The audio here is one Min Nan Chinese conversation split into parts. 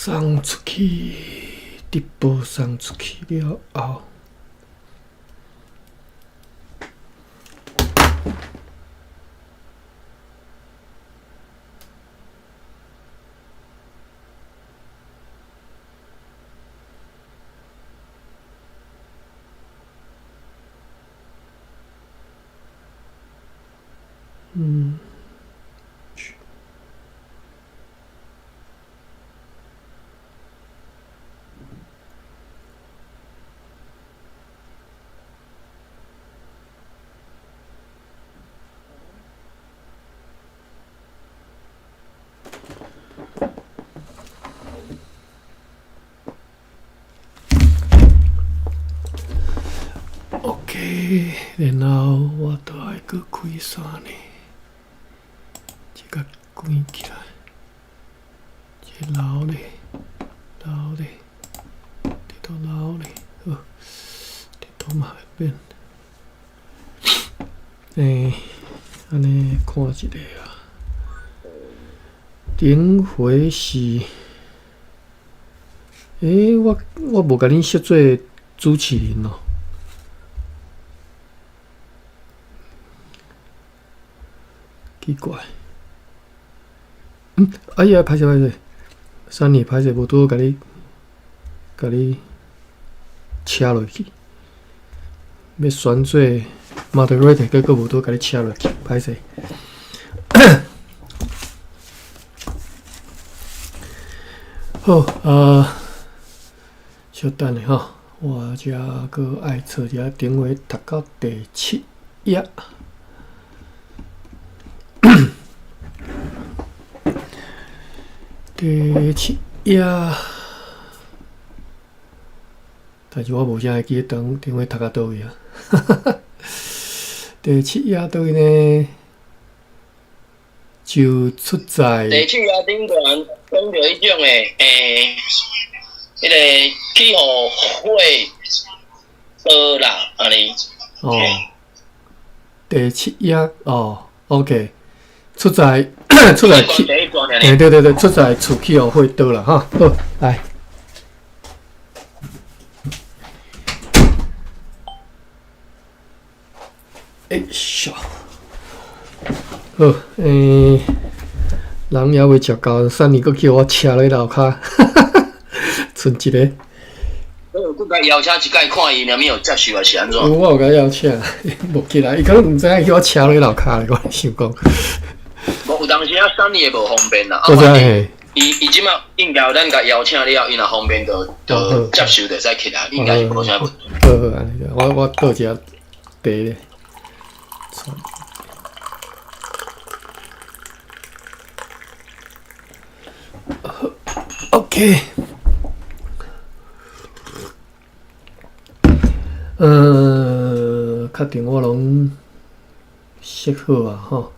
送出去，直播送出去了後。嗯。OK，然後我就愛閣開啥呢？這個關起來，這留咧，留咧，這都留咧，好，這都嘛會變。欸，按呢看一下啊，頂回是，欸，我無共你設做主持人哦。奇怪，嗯，哎呀，歹勢歹勢，三年歹勢，無拄好共你，共你車落去，欲選做 moderator，結果無拄好共你車落去，歹勢。好，啊，小等下吼，我遮閣愛找一下頂回讀到第七頁。第七頁，但是我無啥會記得頂頂回讀到佗位啊。第七頁佗位呢？就出在第七頁頂懸講著彼種的，欸，彼個去予火燒啦，按呢。哦，第七頁哦，OK，出在出在去，欸，對對對，出在厝去予火燒啦，哈，好，來。欸，小，好，欸，人猶未食夠，三年閣叫我車落樓跤，賰一个。我有閣共邀請一擺，看伊若物有接受抑是按怎？有，我有共邀請，無起來，伊可能毋知影叫我車落樓跤咧，我想講。無有當時啊，三年會無方便啦。我知影。伊伊這馬應該咱共邀請了，伊若方便就就接受就會使起來，應該是無啥問題。好好，按呢，我我倒一下茶咧。OK。呃，確定我攏設好啊，吼，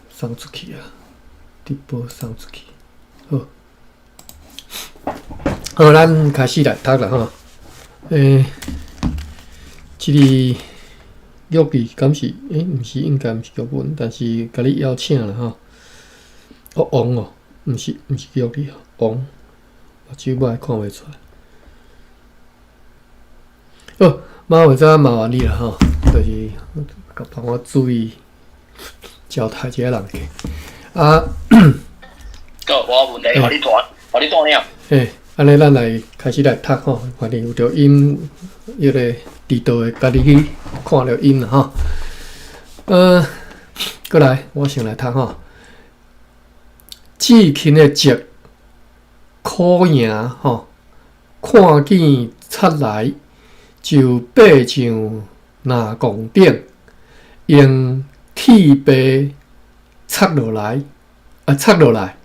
送出去啊，直播送出去，好，好，咱開始來讀啦，吼，欸，這个玉器敢是？欸，毋是，應該毋是玉文，但是共你邀請啦，吼，哦，王哦，毋是，毋是玉器，王，目睭我看袂出來。好，馬尾再麻煩你啦，吼，就是幫我注意招待一下人客。啊，好，無問題，予你帶，予你帶領。欸，按呢，咱來開始來讀吼，反正有著音，彼个佇倒的，家己去看著音啦吼。呃，過來，我先來讀吼。志勤的疾苦營吼，看見賊來，就爬上林摃頂，用鐵耙插落來，啊插落來，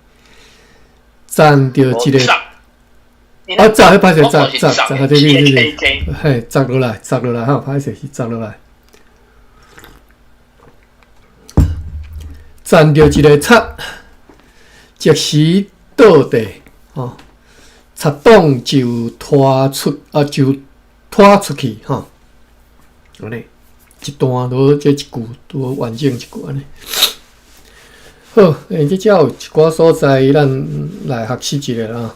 摠著一个，啊鑿，彼歹勢鑿鑿鑿，對對對對，嘿，鑿落來，鑿落來吼，歹勢是鑿落來，摠著一个賊，即時倒地，吼，賊黨就拖出，啊就。拖出去吼，按呢一段都這一句都完整一句按呢。好，好，這遮有一寡所在，咱來學習一下啦。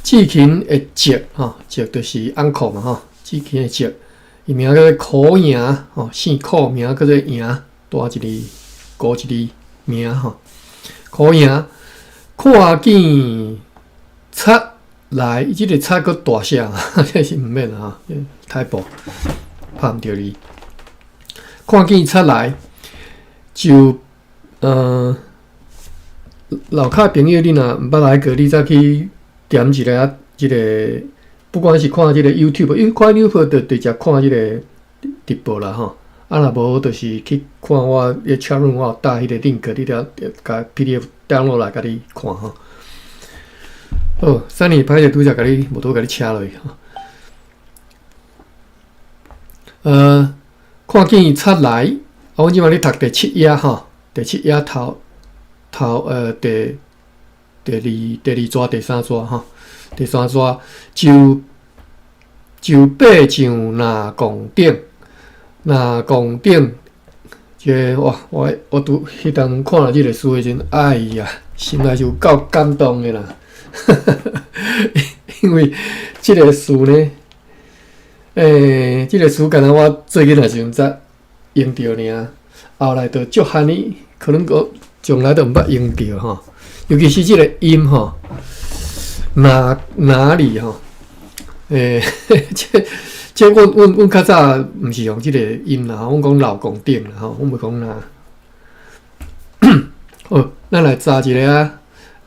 志勤的叔吼，叔就是 uncle 嘛吼。志勤的叔，伊名叫做苦營吼，姓苦，名叫做營，大一字，孤一字名吼。苦營看見賊來，伊這个賊閣大寫，這是毋免啦吼，typo 拍毋著字。看見賊來就老卡朋友，你若毋捌來過，你再去點一下這个，不管是看這个 YouTube，因為看 YouTube 就直接看這个直播啦吼。啊，若無就是去看我咧 chat room，我有搭彼个 link，你著共 PDF download 來共你看吼。好，Sunny 歹勢拄才共你無拄共你車落去吼。看見賊來，啊，阮這擺咧讀第七頁吼，第七頁頭頭第二逝第三逝吼，第三逝就爬上若摃頂，若摃頂，這個哇，我拄彼當看著這个書的時陣，哎呀，心內是有夠感動的啦，因為這个詞呢，這个詞敢若我做囡仔時陣才用著爾，後來就足罕呢，可能閣從來都毋捌用著吼，尤其是這个音吼，哪裡吼，這阮較早毋是用這个音啦，阮講老公頂啦吼，阮袂講若。好，咱來查一下啊，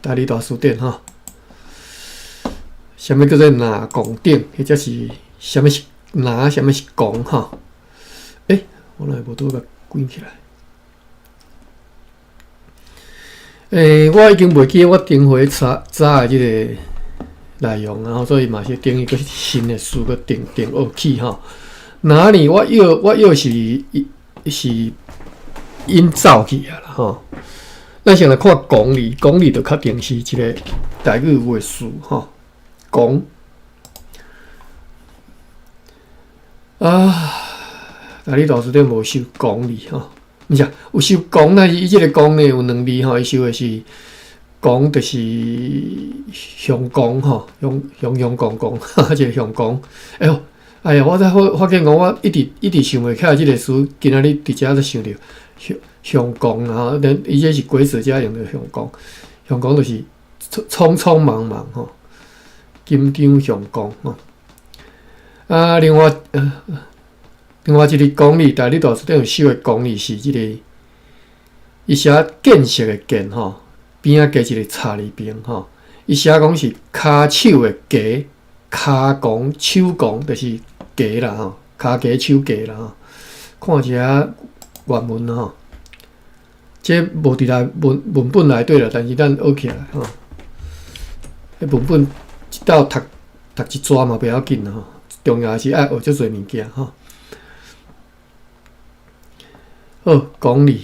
台語大辭典吼，啥物叫做若摃頂，或者是啥物是若，啥物是摃吼？我哪會無拄共關起來？我已經袂記得我頂回查查的這个內容，然後所以嘛是等於閣新的詞閣定定學起吼。哪裡我臆是音走去啊啦吼。咱先來看摃字，摃字就確定是一个台語有的詞吼。摃啊，台語大辭典無收摃字吼，毋是有收摃，但是伊這个摃呢有兩字吼，伊收的是摃，就是雄摃吼，雄雄雄摃摃，這个雄摃。哎喲，哎呀，我才發現講，我一直一直想袂起來這个詞，今仔日佇遮才想著雄雄摃吼，伊這是鬼使才用著雄摃，雄摃就是匆匆忙忙吼，緊張雄摃吼。啊，另外一个摃字，台語大辭典有收的摃字是這个，伊寫見識的見吼，邊仔加一个插字邊吼，伊寫講是跤手的趷，跤摃手摃就是趷啦吼，跤趷手趷啦吼。看一下原文吼，這無佇內文本內底啦，但是咱學起來吼。彼文本一道讀讀一逝嘛袂要緊啦吼，重要是愛學足濟物件吼。好，摃字。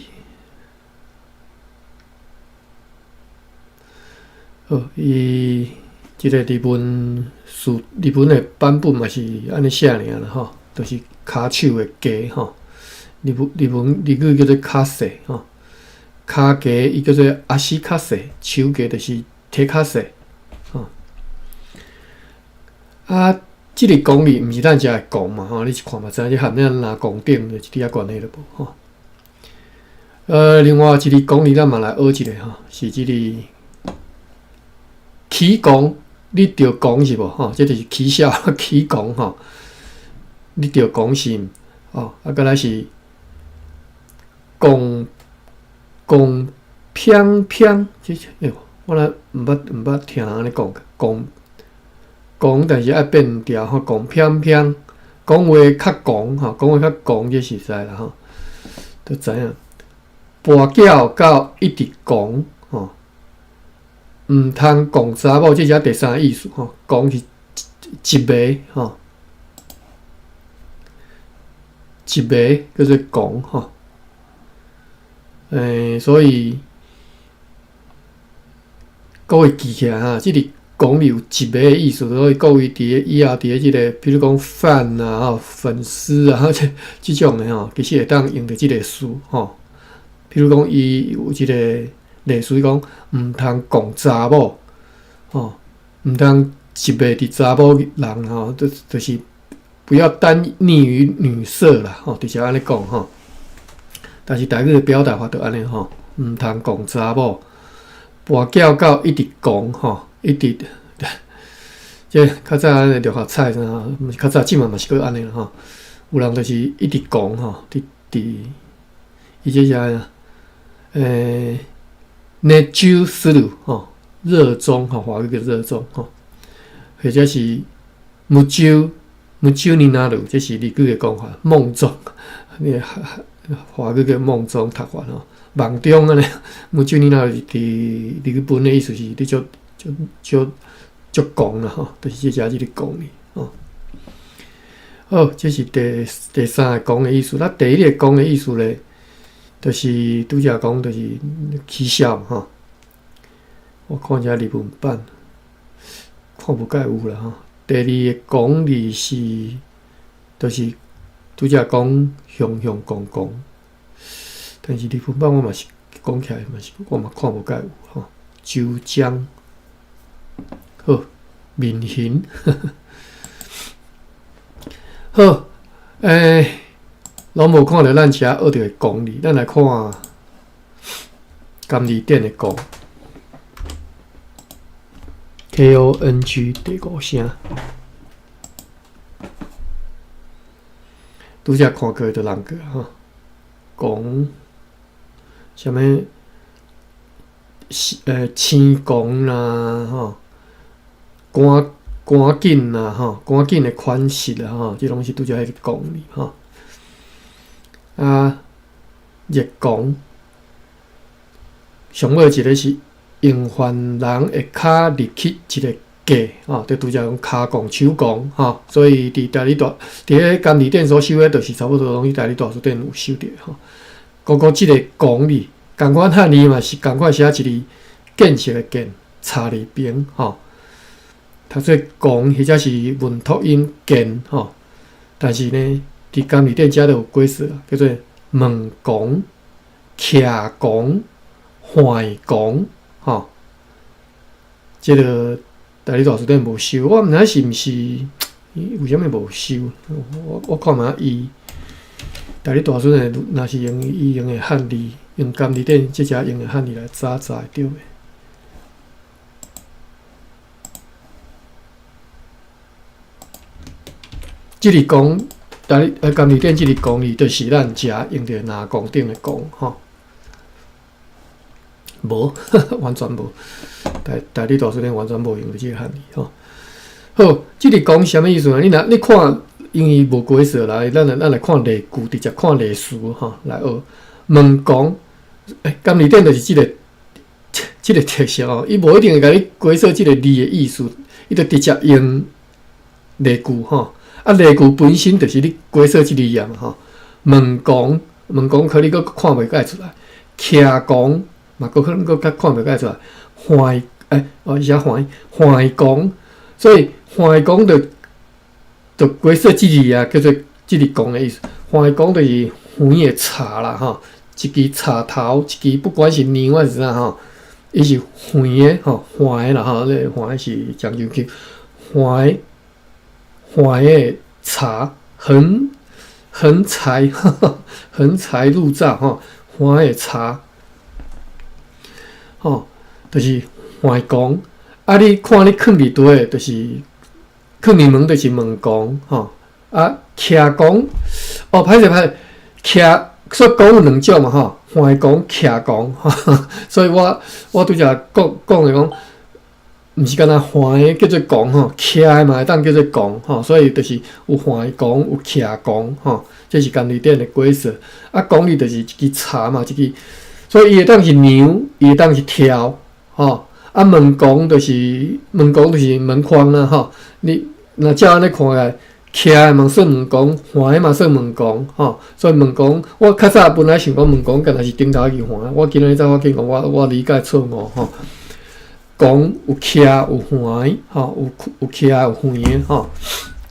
好，伊這个日文書日文的版本嘛是按呢寫爾啦吼，就是跤手的趷吼。日文日語叫做跤勢吼，跤趷伊叫做足跤勢，手趷就是手跤勢吼。啊，這个摃字毋是咱遮的摃嘛吼，你一看嘛知影，這和咱若摃頂就一點仔關係都無吼。另外一个摃字咱嘛來學一下吼，是這个起摃，你著摃是無吼？這就是起痟起摃吼，你著摃心吼，啊，閣來是摃摃翩翩，這哎喲，我若毋捌聽人按呢講，摃摃，但是愛變調吼，摃翩翩，講話較摃吼，講話較摃，這實在啦吼，都知影。跋筊到一直摃吼，毋通摃查某，這是第三個意思吼。摃是一个吼，一个叫做摃吼。所以各位記起來哈，這個摃字有一个的意思，所以各位佇咧以後佇咧這个，比如講 fan 啊、粉絲啊，這種的吼，其實會當用著這个詞吼。譬如講，伊有一個例子講，毋通戇查某，吼，毋通一昧佇查某人吼，就是不要耽溺於女色啦，吼，就是按呢講吼。但是台語的表達法就按呢吼，毋通戇查某，跋筊到一直戇吼，一直，這較早按呢六合彩啥吼，毋是較早，這馬嘛是閣按呢啦吼。有人就是一直戇吼，佇佇，伊這是按怎？熱中する吼，熱衷吼，華語叫熱衷吼，或者是夢中夢中になる，這是日語的講法，夢中，你華語叫夢中讀法吼，夢中按呢，夢中になる佇日本的意思是你足足足足戇啦吼，就是這只這个戇字吼。好，這是第三个戇的意思。那第一个戇的意思咧，就是拄才講，就是起痟嘛吼。我看一下日文版，看無蓋有啦吼。第二个戇字是，就是拄才講雄雄戇戇，但是日文版我嘛是講起來嘛是，我嘛看無蓋有吼。周章，好，面形，好，攏無看著咱遮學著的戇字，咱來看金字典的戇，K O N G 第五聲，拄才看過就難過吼，戇，啥物？青戇啦，吼，趕趕緊啦，吼，趕緊的款式啦，吼，這攏是拄才彼個戇字吼。啊，熱戇，上尾一個是用犯人的跤入去一個格，吼，就拄才講跤戇、手戇，吼，所以佇台語大，佇咧金字典所收的，就是差不多攏去台語大辭典有收著吼。閣閣這個戇字，仝款漢字嘛是仝款寫一字見識的見，插字邊，吼。讀做戇或者是文讀音見，吼。但是呢，佇金字典遮就有解釋，叫做問戇、徛戇、橫戇，吼。這個台語大辭典無收，我毋知是毋是，為啥物無收？我看覓伊台語大辭典若是用伊用的漢字，用金字典這只用的漢字來查查會著袂？這字戇，台語金字典這字戇字，就是咱遮用著若戇頂的戇吼。無，完全無。台語大辭典完全無用著這個漢字吼。好，這字戇啥物意思呢？你若你看，因為無解釋來，咱來看例句，直接看例詞吼來學。問戇，金字典就是這個特色哦。伊無一定會共你解釋這個字的意思，伊就直接用例句吼。啊，例句本身就是你解釋這字啊嘛吼。問戇，問戇可能閣看袂解出來，徛戇嘛，閣可能閣較看袂解出來。橫，哦，伊寫橫橫戇，所以橫戇就解釋這字啊，叫做這字戇的意思。橫戇就是橫的柴啦吼，一支柴頭，一支不管是娘還是啥吼，伊是橫的吼，橫的啦吼，這個橫是漳州腔，橫橫的柴，橫橫柴，橫柴入灶吼，橫的柴，吼，就是橫戇。啊，你看你囥佇佗的，就是囥佇門，就是門戇吼。啊，徛戇，哦，歹勢歹勢，徛，所以戇有兩種嘛吼，橫戇、徛戇，所以我拄才講講的講，毋是干焦橫的叫做戇吼，徛的嘛會當叫做戇吼，所以就是有橫戇、有徛戇吼，這是金字典的解釋。啊，戇字就是一支柴嘛，一支，所以伊會當是娘，伊會當是柱吼。啊，門戇就是門戇就是門框啦吼。你若照按呢看起來，徛的嘛算門戇，橫的嘛算門戇吼。所以門戇，我較早本來想講門戇，敢若是頂頭去橫，我今日才發現講我理解錯誤吼。戇有徛有橫吼，有徛有橫的吼。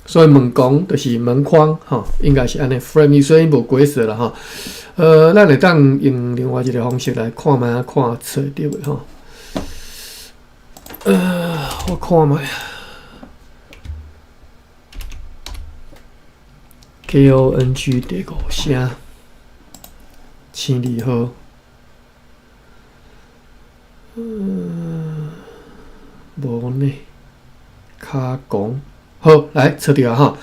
所以門框就是門框吼，應該是按呢 frame，雖然無解釋啦吼。咱會當用另外一個方式來看覓，看揣著袂吼？我看覓 KONG 第五聲，星字號，無呢，跤拱，好，來揣著啊吼。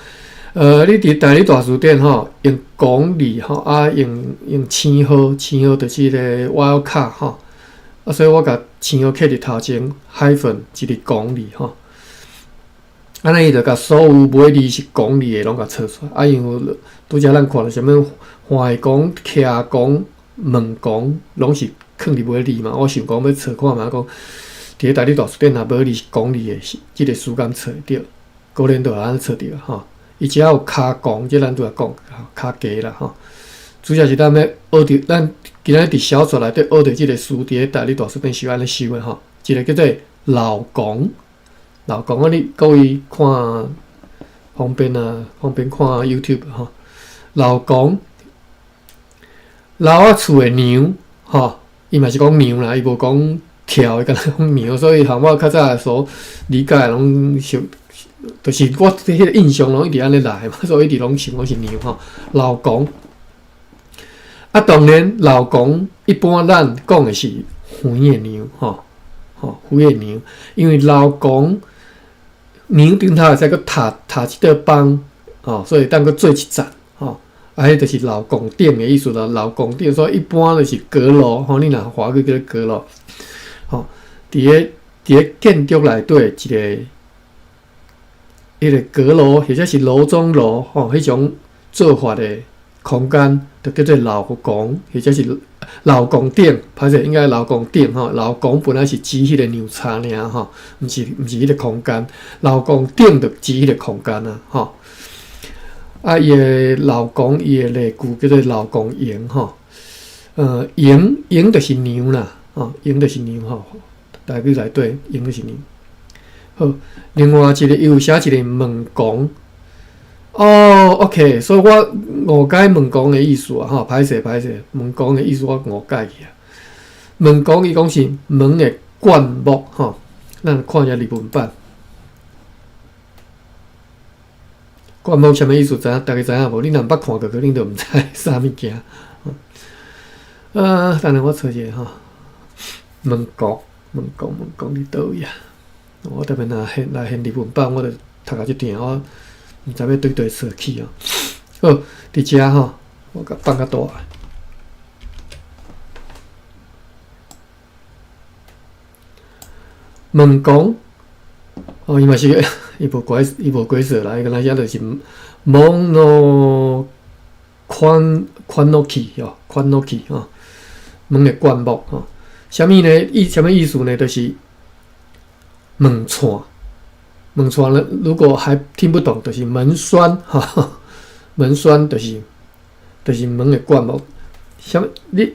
你佇台語大辭典吼，用拱字吼，啊用星號，星號就是個 wildcard 吼。啊，所以我共星號刻佇頭前，hyphen 一個拱字吼。按呢伊就共所有尾字是拱字的攏共找出來。啊，因為拄才咱看著啥物橫拱、徛拱、門拱，攏是囥佇尾字嘛。我想講欲找看覓講，佇咧台語大辭典若尾字是拱字的，是這個詞敢揣會著，果然就按呢揣著吼。伊只要有跤拱，這咱拄才講較低啦吼。主要是咱欲學著，咱今仔佇小說內底學著這個詞，佇咧台語大辭典是按呢搜的吼。一個叫做老拱，老拱啊！你各位看方便啊，方便看 YouTube 吼。老拱，老仔厝的娘吼，伊嘛是講娘啦，伊無講跳的，敢若講娘，所以含我較早所理解攏是，就是我彼個印象攏一直按呢來嘛，所以一直攏想講是娘吼。老拱，啊，當然老拱一般咱講的是園的娘吼，吼園的娘，因為老拱娘頂頭會使閣踏踏一道枋，吼，所以當閣做一層，吼，啊，彼就是老拱頂的意思啦。老拱頂，所以一般就是閣樓，吼，你若華語叫做閣樓，吼，佇咧建築內底一個。彼個閣樓或者是樓中樓，吼，彼種做法的空間，就叫做老拱，或者是老拱頂，歹勢應該老拱頂吼。老拱本來是指彼個娘差爾吼，毋是彼個空間。老拱頂就指彼個空間啊，吼。啊，伊的老拱，伊的例句叫做老拱營吼。營營就是娘啦，吼，營就是娘吼。台語內底營就是娘。好，另外一個伊有寫一個門拱，哦，OK，所以我誤解門拱的意思啊，吼，歹勢歹勢，門拱的意思我誤解去啊。門拱伊講是門的灌木，吼，咱看一下日文版。灌木啥物意思？知影？大家知影無？你若毋捌看過，可能就毋知啥物件。等下我揣一下吼，門拱，門拱，門拱佇佗位啊？我特別若現來現日文版，我就讀甲這定，我毋知欲對佗揣去哦。好，佇遮吼，我共放較大。門拱，哦，伊嘛是，伊無解，伊無解釋啦，伊敢若寫就是門の寬寬諾去哦，寬諾去吼，門的灌木吼，啥物呢？意啥物意思呢？就是門掣，門掣呢？如果還聽不懂，就是門栓哈，門栓就是門的灌木。啥物？你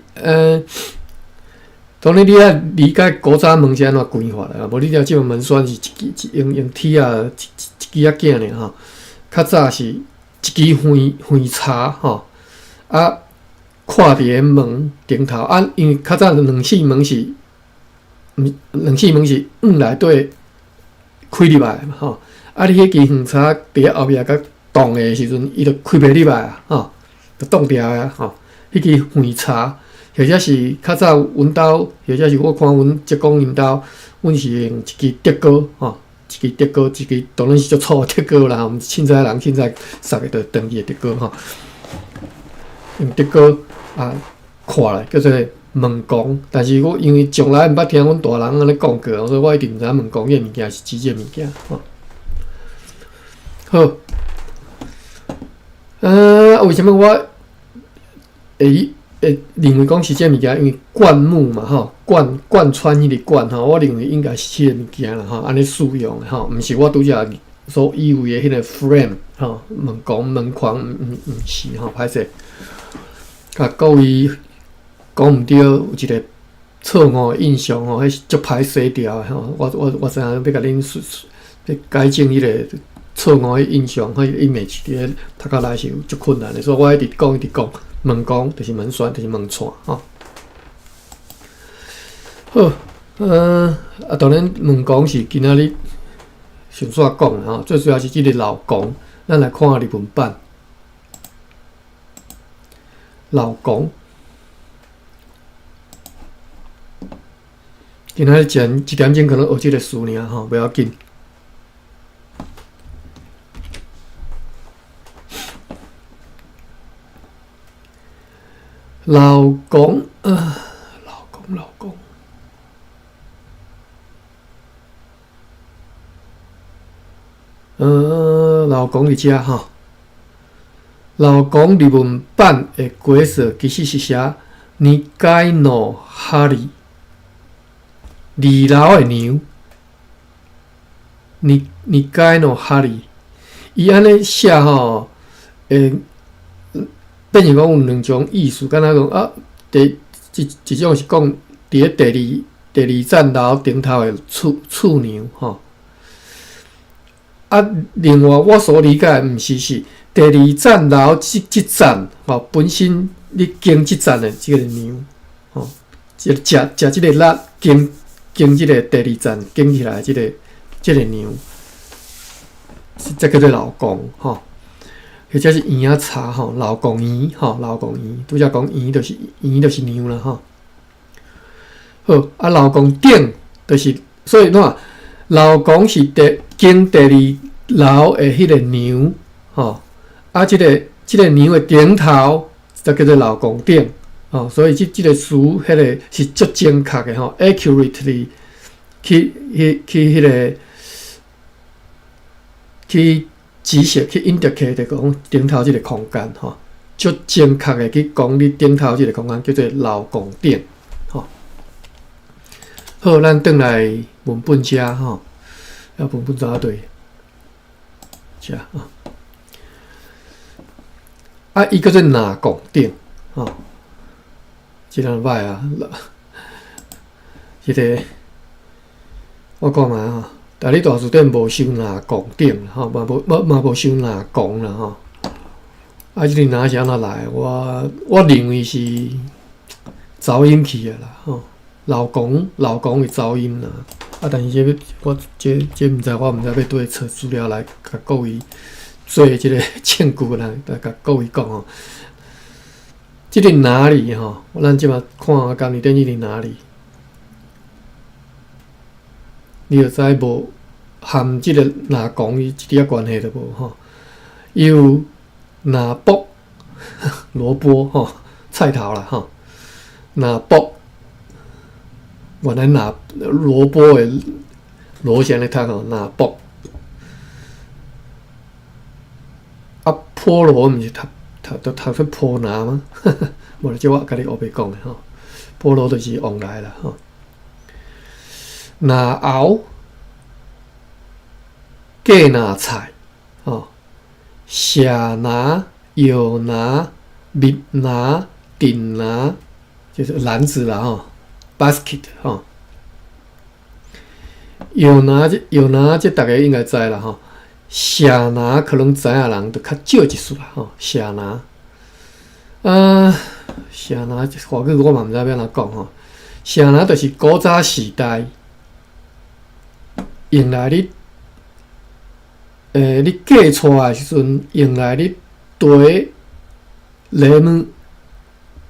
當然你愛理解古早門是按怎規劃啦，無你了這個門栓是一支用用鐵仔一支仔鏡爾吼。較早是一支橫橫叉吼，啊，跨佇个門頂頭啊，因為較早兩扇門是，毋兩扇門是往內底開入來嘛吼，啊，你彼支橫叉佇咧後壁共擋的時陣，伊就開袂入來啊，吼，就擋牢啊，吼，彼支橫叉，或者是較早阮兜，或者是我看阮叔公𪜶兜，阮是用一支竹篙吼，一支竹篙，一支當然是足粗的竹篙啦，毋是凊彩人凊彩捒的就長去的竹篙吼，用竹篙啊跨來叫做門拱，但是我因為從來毋捌聽阮大人按呢講過，所以我一直毋知影門拱這个物件是指這个物件吼。好，為啥物我會認為講是這个物件？因為灌木嘛吼，貫貫穿彼個貫吼，我認為應該是這個物件啦吼，按呢使用的吼，毋是我拄才所以為的彼個 frame 吼，門拱門框毋是吼，歹勢，共各位講毋對，有一個錯誤的印象吼，彼是足歹洗掉的吼。我知影欲共恁改正彼個錯錯誤的印象，彼 image 佇咧讀較來是有足困難的，所以我一直講一直講，門公就是門栓，就是門掣吼。好，啊，當然門公是今仔日順煞講的吼，最主要是這個老公，咱來看日文版。老公，今仔日前一點鐘可能學這個詞爾吼，袂要緊。老公，啊，老公，老公，老公佇遮吼。老公日文版的解說其實是寫二階の哈利，二樓的娘，二階の哈利，伊按呢寫吼，變成講有兩種意思，敢若講啊，第一一種是講佇咧第二層樓頂頭的厝娘吼。啊，另外我所理解的毋是是第二層樓這層吼，本身你經這層的這個娘吼，食食這個力經這個第二層經起來這個娘，這叫做老公吼。或者是圓仔茶吼，老公圓吼，老公圓，拄才講圓就是圓就是娘啦吼。好，啊，老公頂就是，所以怎，老公是經第二樓的彼個娘吼，啊，這個娘的頂頭就叫做老公頂吼，所以這個詞彼個是足精確的吼，accurately 去彼個去。指示去 indicate 講頂頭這個空間吼，足正確的去講你頂頭這個空間叫做老公頂吼。好，咱轉來文本遮吼，啊，文本怎對？遮啊，啊，伊叫做哪公頂吼，這个歹啊，這個我講嘛吼。台語大辭典無收若公頂吼，嘛無嘛無收若公啦吼。啊，這個若是按怎來？我認為是走音去的啦吼。老公老公會走音啦。啊，但是這我這毋知，我毋知欲佗佗找資料來共各位做這個證據來來共各位講吼。這個哪裡吼？咱這馬看今年頂這個哪裡？你就知無含這個若公伊一點仔關係都無吼。伊有若卜蘿蔔吼，菜頭啦吼。若卜原來若蘿蔔的螺旋咧讀吼，若卜啊，菠蘿毋是讀讀讀讀出波拿嗎？無啦，這我家己烏白講的吼。菠蘿就是旺來啦吼。若熬芥若菜吼，舍拿、药拿、蜜拿、鼎拿，就是籃子啦吼，basket 吼。藥拿這藥拿這逐家應該知啦吼。舍拿可能知影人就較少一絲啦吼。舍拿，啊，舍拿華語我嘛毋知欲按怎講吼。舍拿就是古早時代用來咧，你嫁娶的時陣用來咧綴禮物，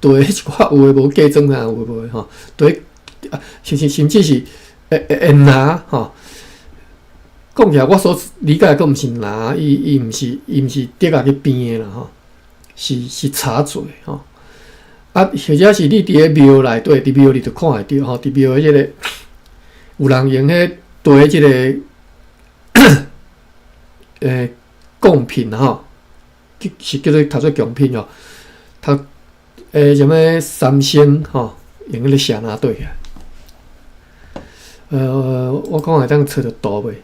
綴一寡有的無嫁妝啊，有的無的吼，綴啊，甚至是會拿吼。講起來，我所理解的閣毋是拿，伊毋是竹仔去編的啦吼，是柴做的吼。啊，或者是你佇咧廟內底，佇廟裡就看會著吼，佇廟的這個有人用彼綴這個貢品吼，是叫做讀做貢品哦，讀啥物三牲吼，用彼個舍拿綴起來。我看會當揣著圖袂？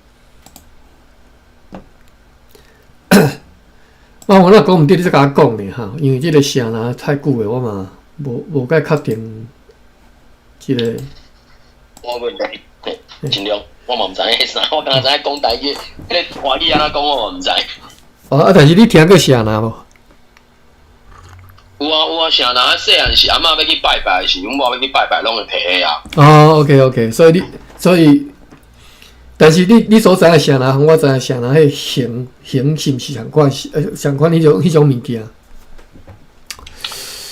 我若講毋對，你再共我講咧哈，因為這個舍拿太久的，我嘛無介確定這個。我問題，盡量。我嘛毋知影彼啥，我敢若知影講台語，彼個華語按怎講我嘛毋知。哦，啊，但是你聽過聖林無？有啊有啊，聖林細漢時阿嬤欲去拜拜時，阮某欲去拜拜，攏會提彼啊。哦，OK OK，所以你所以，但是你所知影聖林，和我知影聖林，彼形形是毋是仝款？仝款彼種物件？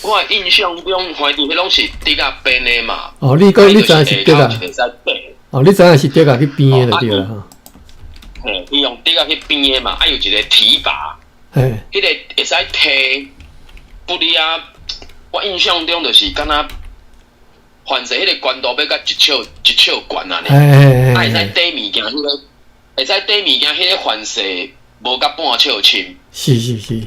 我印象中，反正彼攏是竹仔編的嘛。哦，你講你知影是竹仔？哦，你知影是竹仔去編的就對啦。嘿，伊用竹仔去編的嘛，啊有一個提把，彼個會使提。不離啊！我印象中就是敢若，凡勢彼個懸度欲甲一尺一尺懸啊，啊會使綴物件，彼個會使綴物件，彼個凡勢無甲半尺深。是是是。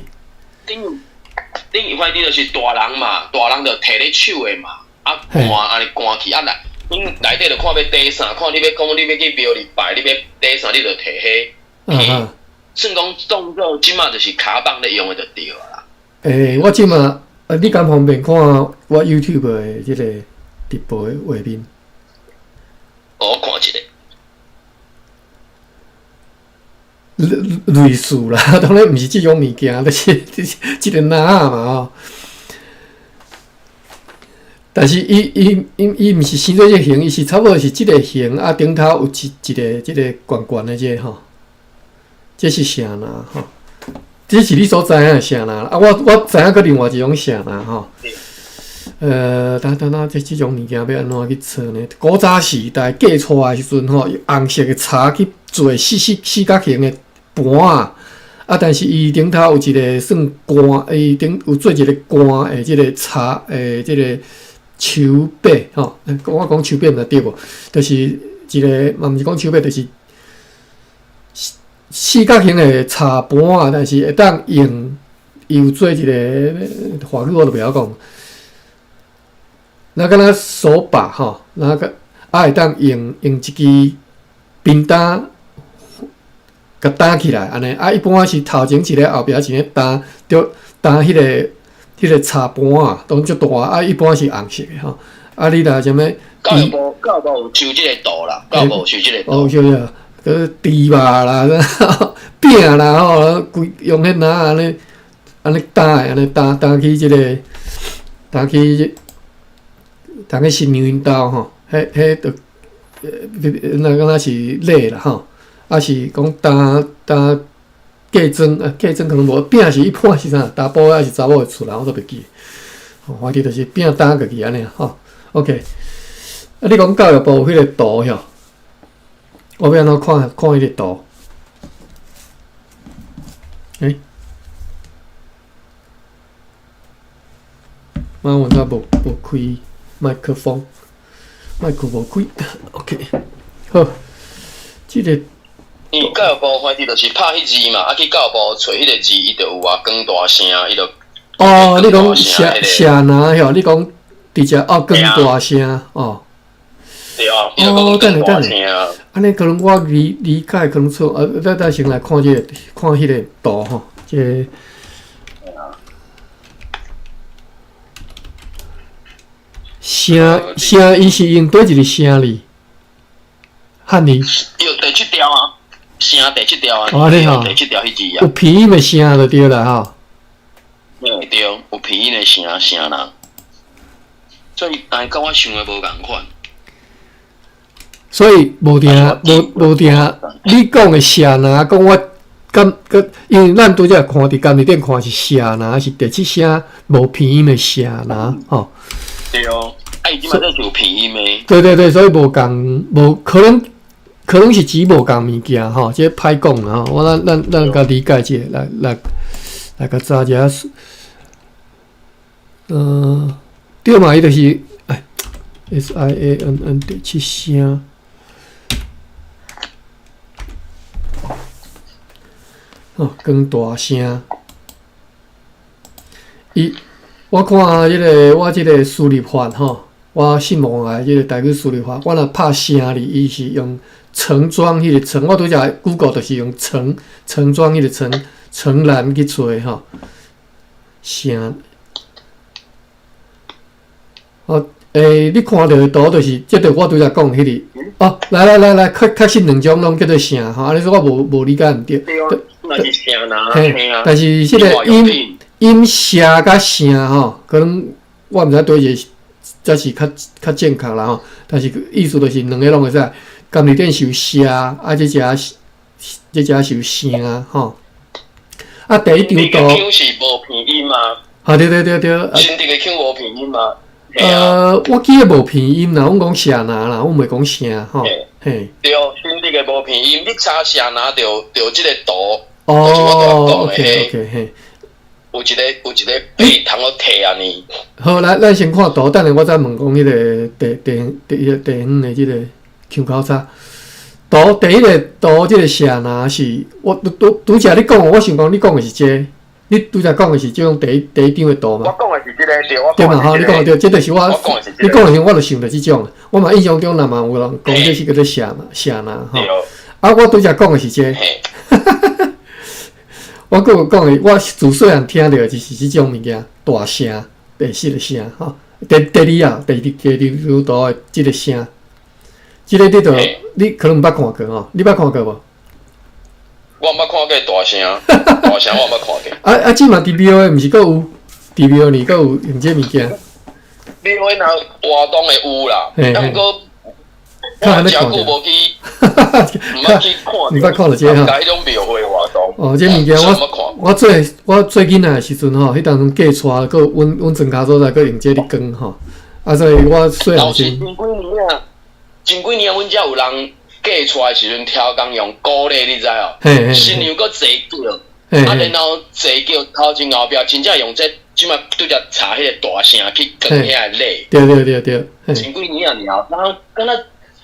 等於反正就是大人嘛，大人就提咧手的嘛，啊搬按呢搬去啊來，恁內底就看欲綴啥，看你欲講你欲去廟裡拜，你欲綴啥，你就提彼。算講當做這馬就是跤蠓咧用的就對啦。欸，我這馬，你敢方便看我 YouTube 的這個直播的畫面？我看一下。類似啦，當然毋是這種物件，就是這個籃仔嘛吼。但是伊伊伊伊毋是生做這個形，伊是差不多是這個形，啊頂頭有一個這個懸懸的這個吼，這是啥啦吼？這是你所知影的聖林啊！我知影閣另外一種聖林吼。等等啊，這種物件欲按怎去揣呢？古早時代嫁娶的時陣吼，用紅色的柴去做四角形的盤仔，啊，但是伊頂頭有一個算竿，伊頂有做一個竿的這個柴的這個手把吼。我講手把毋知對無？就是一個嘛，毋是講手把，就是四角形的柴盤仔，但是會當用，伊有做一個華語我都袂曉講。那敢若手把吼，那個啊會當用一支扁擔共擔起來按呢。啊，一般是頭前一个，後壁一个擔，著擔彼個柴盤仔，攏足大啊。一般是紅色的吼。啊，你若啥物？教育部教育部有收這個圖啦，教育部有收這個圖。哦，收了。閣豬肉啦、餅啦吼，規用彼籃仔按呢按呢擔的，按呢擔擔去這個，擔去擔去新娘𪜶兜吼，彼彼就那敢若是禮啦吼，啊是講擔擔嫁妝啊，嫁妝可能無餅是一般是啥，查埔抑是查某的厝人我都袂記，吼，反正就是餅擔過去按呢吼。OK，啊你講教育部有彼個圖吼？我欲按怎看看彼个圖？欸？媽，我那無開麥克風，麥克無開。OK，好，這個。伊教育部反正就是拍彼字嘛，啊去教育部揣彼個字，伊就有啊，講大聲，伊就。哦，你講聖聖林吼？你講直接哦，講大聲哦。對啊，哦，等下等下，按呢可能我理解可能錯，啊，咱咱先來看這個，看彼個圖吼，這個聲聲，伊是用佗一个聲字？漢字？對，第七條啊，聲第七條啊，哦，你好，第七條彼字啊，有鼻音的聲就對啦吼。對對，有鼻音的聲聲人，所以但佮我想的無仝款。所以無定無無定，你講的聖林，講我感覺，因為咱拄才看佇監視頂看是聖林，是第七聲無鼻音的聖林吼。對哦，啊伊這馬這是有鼻音的。對對對，所以無仝無可能，可能是指無仝物件吼，這歹講啦吼。我咱咱咱共理解一下，來來來共查一下。對嘛，伊就是哎，S I A N N 第七聲。哦，講大聲。伊，我看這個我這個輸入法吼，我信望愛這個台語輸入法，我若拍聲字，伊是用盛裝彼個盛，我拄才 Google 就是用盛盛裝彼個盛盛蘭去揣吼。聲。哦，欸，你看著的圖就是，這就我拄才講彼個。哦，來來來來，確確實兩種攏叫做城吼，按呢說我無理解毋對。對啊，那是城啦，嘿，但是這個音音寫佮城吼，可能我毋知佗一個才是較較正確啦吼。但是意思就是兩個攏會使，甘露店是寫，啊，這隻這隻是城吼。啊，第一張圖是無拼音嗎？啊，對對對對。新竹的腔無拼音嗎？我記得無拼音啦，阮講城南啦，阮袂講城吼。嘿，對，新竹的無拼音，你查城南就就這個圖。哦，OK OK，嘿。有一個被通好提按呢。好，來，咱先看圖，等下我再問講彼個地地地地方的這個腔口差。圖第一個圖，這個城南是我拄拄拄才你講，我想講你講的是這個，你拄才講的是這種第一第一張的圖嘛？我講的是這個對，我對嘛？吼，你講的對，這就是我，你講的時陣我就想著這種，我嘛印象中若嘛有人講這是叫做城南城南吼。啊，我拄才講的是這個。我閣有講的，我自細漢聽著的就是這種物件，大城，第四個城吼，第第二啊，第二第二張圖的這個城，這個你著你可能毋捌看過吼，你捌看過無？我毋捌看過大城，大城我毋捌看過。啊啊！這嘛佇廟的，毋是閣有佇廟裡閣有用這物件？廟會若活動會有啦，啊毋過我誠久無去，毋捌去看。毋捌看著這吼。彼種廟會活動。哦，這物件我我做我做囡仔的時陣吼，彼當陣嫁娶，閣阮阮莊跤所在閣用這咧扛吼，啊，所以我細漢時。前幾年啊，前幾年阮遮有人嫁娶的時陣，超工用古禮，你知哦？新娘閣坐轎，啊，然後坐轎頭前後壁真正用這，這馬拄才查彼個大城去扛遐個禮。對對對對。前幾年啊，爾，然後敢若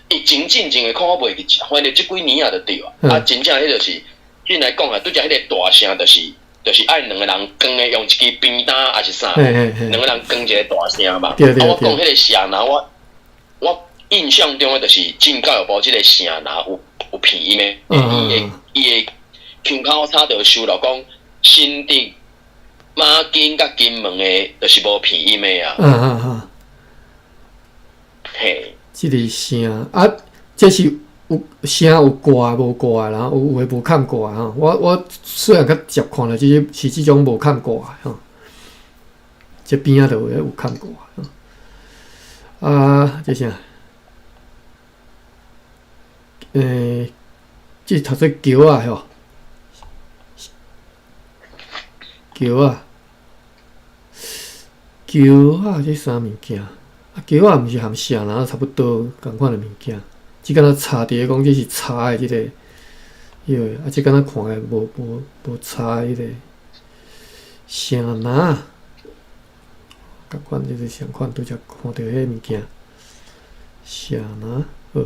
疫情進前的看我袂記，反正這幾年啊就對啊。啊，真正彼就是，進來講啊，拄才彼個大城就是就是愛兩個人扛的，用一支扁擔抑是啥，兩個人扛一個大城嘛。對對對。啊，我講彼個城南，我我印象中的就是進教育部這個城南有有片音的，伊的伊的腔口差就收落講新竹、馬金佮金門的，就是無片音的啊。嘿，這個城啊，這是有城有掛無掛的啦，有有的無崁掛吼。我我雖然較捷看了，這是是這種無崁掛的吼。這邊仔就有有崁掛啊，這啥？欸，這讀做橋仔吼，橋仔，橋仔這啥物件？啊，橋仔毋是含城南差不多仝款的物件，只敢若插佇咧講這是插的這個，彼個啊，這敢若看來無無無插的彼個城南，仝款這個相款，拄才看著彼物件，城南好。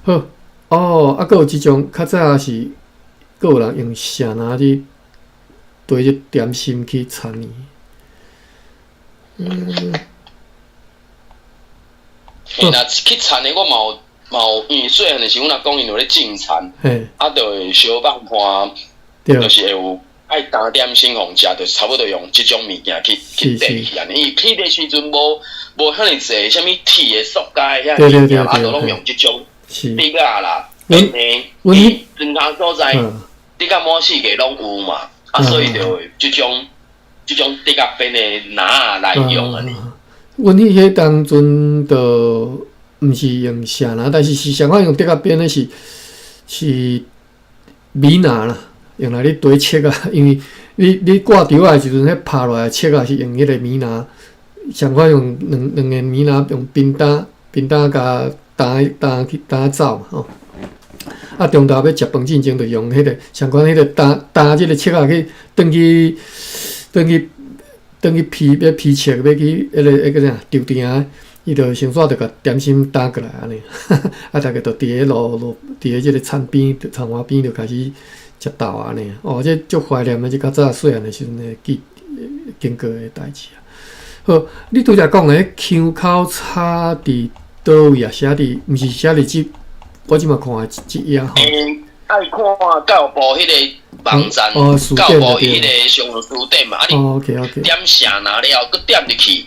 好哦，啊，閣有這種較早是，閣有人用城南去綴這點心去田。嗯。嘿，若去田的，我嘛有嘛有，因為細漢的時陣，阮阿公𪜶有咧種田，啊，就會相放伴，就是會有愛加點心予食，就差不多用這種物件去去綴去按呢。因為彼個時陣無無遐爾濟啥物鐵的、塑膠的遐物件，啊，就攏用這種。竹仔啦，阮阮莊跤所在，竹仔滿四界攏有嘛，啊，所以就會這種這種竹仔編的籃仔來用按呢。阮彼彼當陣就毋是用城籃，但是是上款用竹仔編的是是米籃啦，用來咧堆粟仔，因為你你掛稻仔的時陣，彼拍落來粟仔是用彼個米籃，上款用兩兩個米籃用扁擔扁擔共擔擔去擔走嘛吼。啊，中晝欲食飯進前，就用彼個相款彼個擔擔這個粟仔去轉去轉去轉去批欲批粟，欲去彼個彼個啥稻埕，伊就先煞就共點心擔過來按呢，啊，逐家就佇咧路路佇咧這個田邊田窪邊就開始食豆按呢。哦，這足懷念的，這較早細漢的時陣的記經過的代誌啊。好，你拄才講的腔口差佇佗位啊？寫佇毋是寫佇這，我這馬看的這頁吼。欸，愛看教育部彼個網站，教育部伊彼個上書典嘛。啊，你點城南了，閣點入去，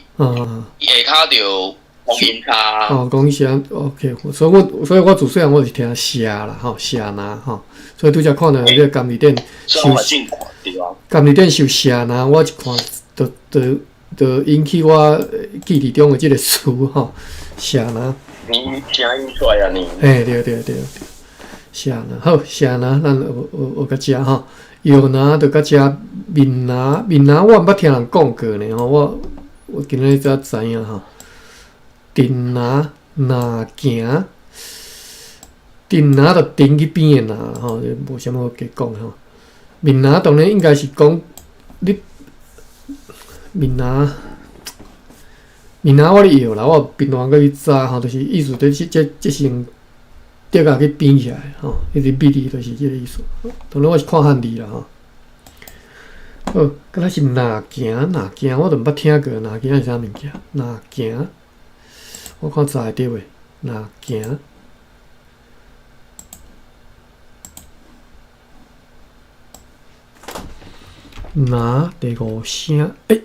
下跤就講音差。哦，講寫 OK，所以我自細漢我是聽寫啦，吼，寫拿吼，所以拄才看著這個監字典收監字典收寫拿，我一看就引起我記憶中的這個詞吼，寫拿。你聲音出來啊你？嘿，對對對對，寫拿好，寫拿咱學學學到遮吼，藥拿就到遮，面拿面拿我毋捌聽人講過呢吼，我今日才知影吼。陣拿若行，陣拿就陣去邊的拿吼，無啥物好加講吼。面拿當然應該是講你面拿面拿我咧藥啦，我平常閣去查吼，就是意思就是這是用竹仔去編起來吼，彼個比喻就是這個意思。當然我是看漢字啦吼。好，敢若是若行若行，我都毋捌聽過若行是啥物件？若行。我看查會著袂？若行，拿第五聲，欸，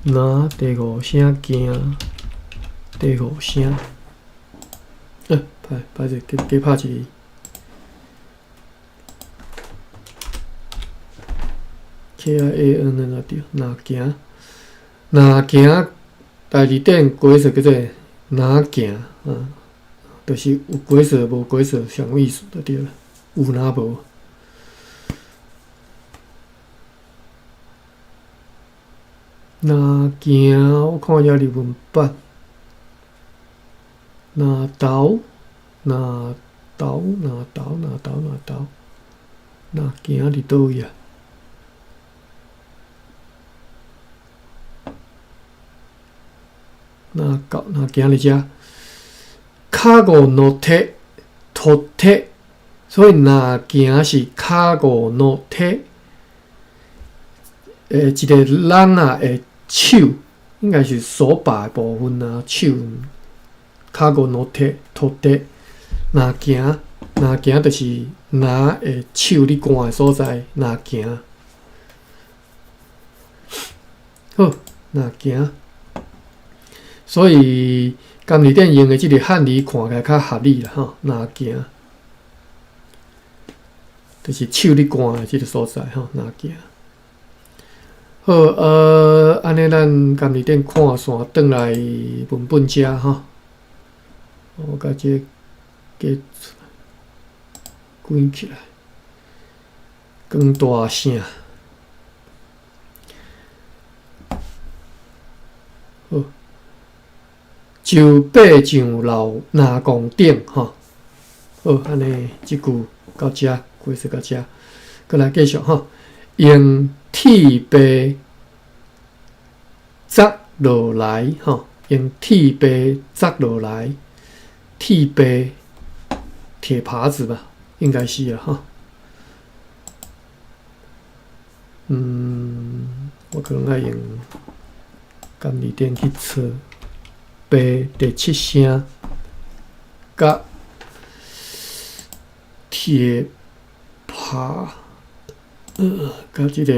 拿第五聲行，第五聲。欸，歹勢，加拍一個 K I A N 的若對，若行，若行，大字典解釋叫做若行啊，就是有解釋無解釋相意思就對啦，有若無。若行，我看遮日文版，若投。若投若投若投若投，若行佇佗位啊？若到若行佇遮，跤五落鐵，脫鐵，所以若行是跤五落鐵。一個人啊的手，應該是手把的部分啊，手跤五落鐵，脫鐵。若行，若行就是拿的手咧寒的所在，若行。好，若行。所以監字典用的這個漢字看起來較合理啦，吼。若行，就是手咧寒的這個所在，吼。若行。好，按呢咱監字典看線，轉來文本遮，吼。我共這個。給關起來，講大聲。好，就爬上樓若戇頂吼。好，按呢這句到遮，解釋到遮，閣來繼續吼。用鐵耙鑿落來吼，用鐵耙鑿落來，鐵耙。鐵耙子吧，應該是啊，哈。我可能愛用監字典去查。耙第七聲，佮鐵耙，佮這個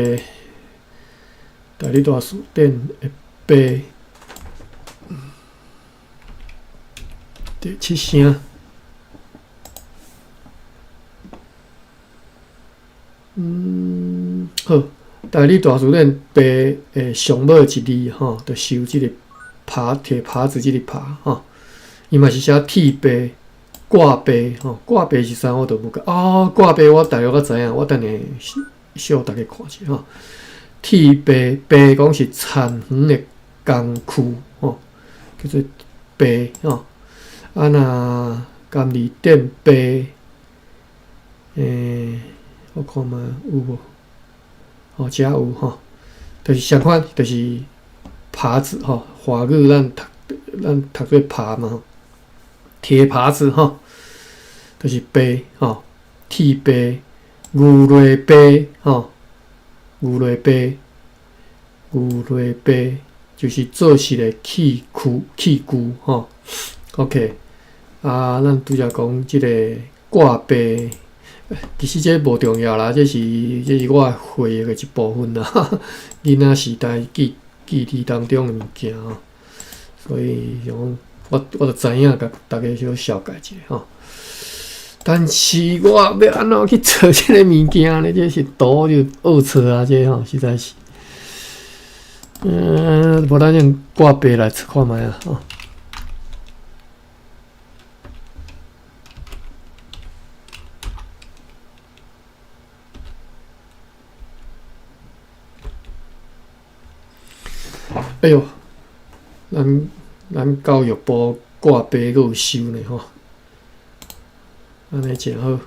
台語大辭典的耙第七聲。好，台語大辭典耙的上尾一字吼，就收這個耙鐵耙子這個耙吼，伊嘛是寫鐵耙、掛耙吼，掛耙是啥我都無記哦，掛耙我大約較知影，我等下小逐家看一下吼。鐵耙耙講是田園的工具吼，叫做耙吼。啊，若監字典耙，我看覓有無？吼，遮有吼，就是相款，就是耙子吼。華語咱讀做耙嘛，鐵耙子吼，就是耙吼，鐵耙、牛螺耙吼，牛螺耙、牛螺耙，就是做事的器具吼。OK，啊，咱拄才講這个掛白，其實這無重要啦，這是我回憶的一部分啦，囡仔時代記憶當中的物件吼，所以想講我就知影，共大家小紹介一下吼。但是我欲按怎去找這个物件呢？這是圖就學錯啊！這吼實在是，無咱用掛白來測看覓啊！吼。哎喲，咱教育部掛白閣有收呢吼，按呢誠好，按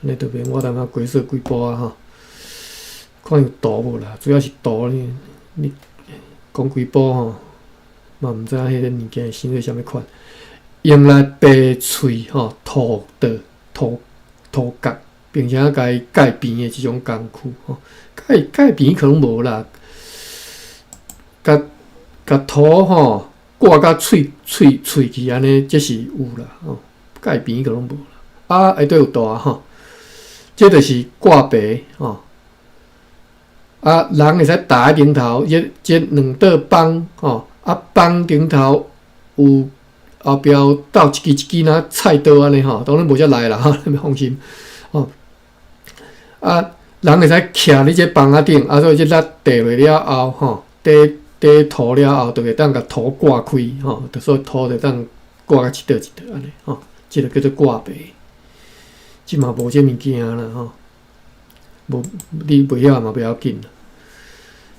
呢就免我淡仔解說幾步啊吼。看有圖無啦，主要是圖呢，你講幾步吼，嘛毋知影彼個物件是生做啥物款，用來白喙吼塗的塗塗角，並且共伊蓋邊的這種工具吼，蓋邊可能無啦。共塗吼掛甲喙去按呢，這是有啦吼，蓋邊可攏無啦。啊，下底有圖啊吼，這就是掛白吼。啊，人會使踏佇頂頭，這兩道枋吼，啊枋頂頭有後壁有鬥一支一支若菜刀按呢吼，當然無遮來啦吼，你放心吼。啊，人會使徛佇這枋仔頂，啊，所以這力硩落了後吼，硩硩塗了後，就會當共塗割開吼，就所以塗就當割甲一道一道按呢吼，這个叫做掛白。這嘛無這物件啦吼，無你袂曉嘛不要緊啦。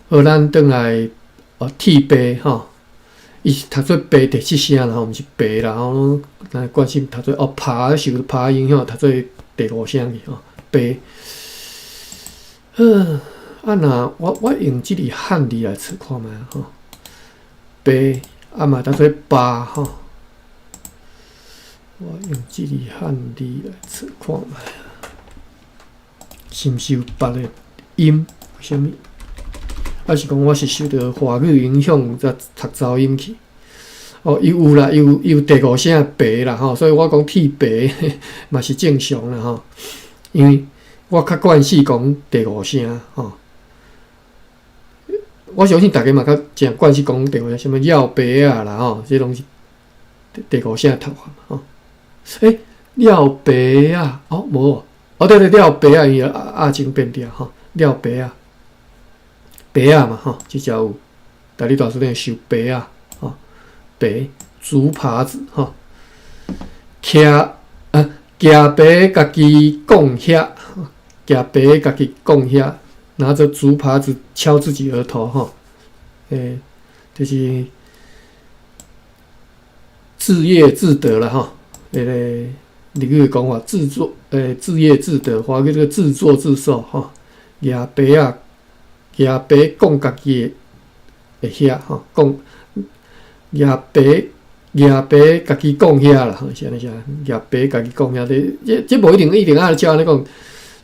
好，咱轉來哦，鐵白吼，伊是讀做白第七聲啦吼，毋是白啦吼，咱慣性讀做哦，拍受拍影響讀做第五聲去吼，白。啊，若我用這个漢字來測看覓吼，白啊嘛讀做巴吼，我用這个漢字來測看覓，是毋是有別个音？為啥物？抑是講我是受著華語影響，才讀走音去？哦，伊有啦，伊有第五聲白啦吼，所以我講鐵白嘛是正常啦吼，因為我較慣勢講第五聲吼。我相信大家嘛較誠慣勢講第五聲，啥物廖白仔啦吼，這攏是第五聲讀法嘛吼。欸，廖白仔，哦無，哦對對，廖白仔伊阿前變調吼，廖白仔，白仔嘛吼，這只有台語大辭典收白仔吼，白竹耙子吼，徛啊，舉白家己摃額，舉白家己摃額。拿著竹耙子敲自己額頭，吼，欸，就是自業自得啦，吼，那個日語的講法，自作，欸，自業自得，華語這個自作自受，吼，舉白仔，舉白摃家己的額，吼，講舉白，舉白家己摃額啦，吼，是按呢寫，舉白家己摃額，這無一定一定愛照按呢講，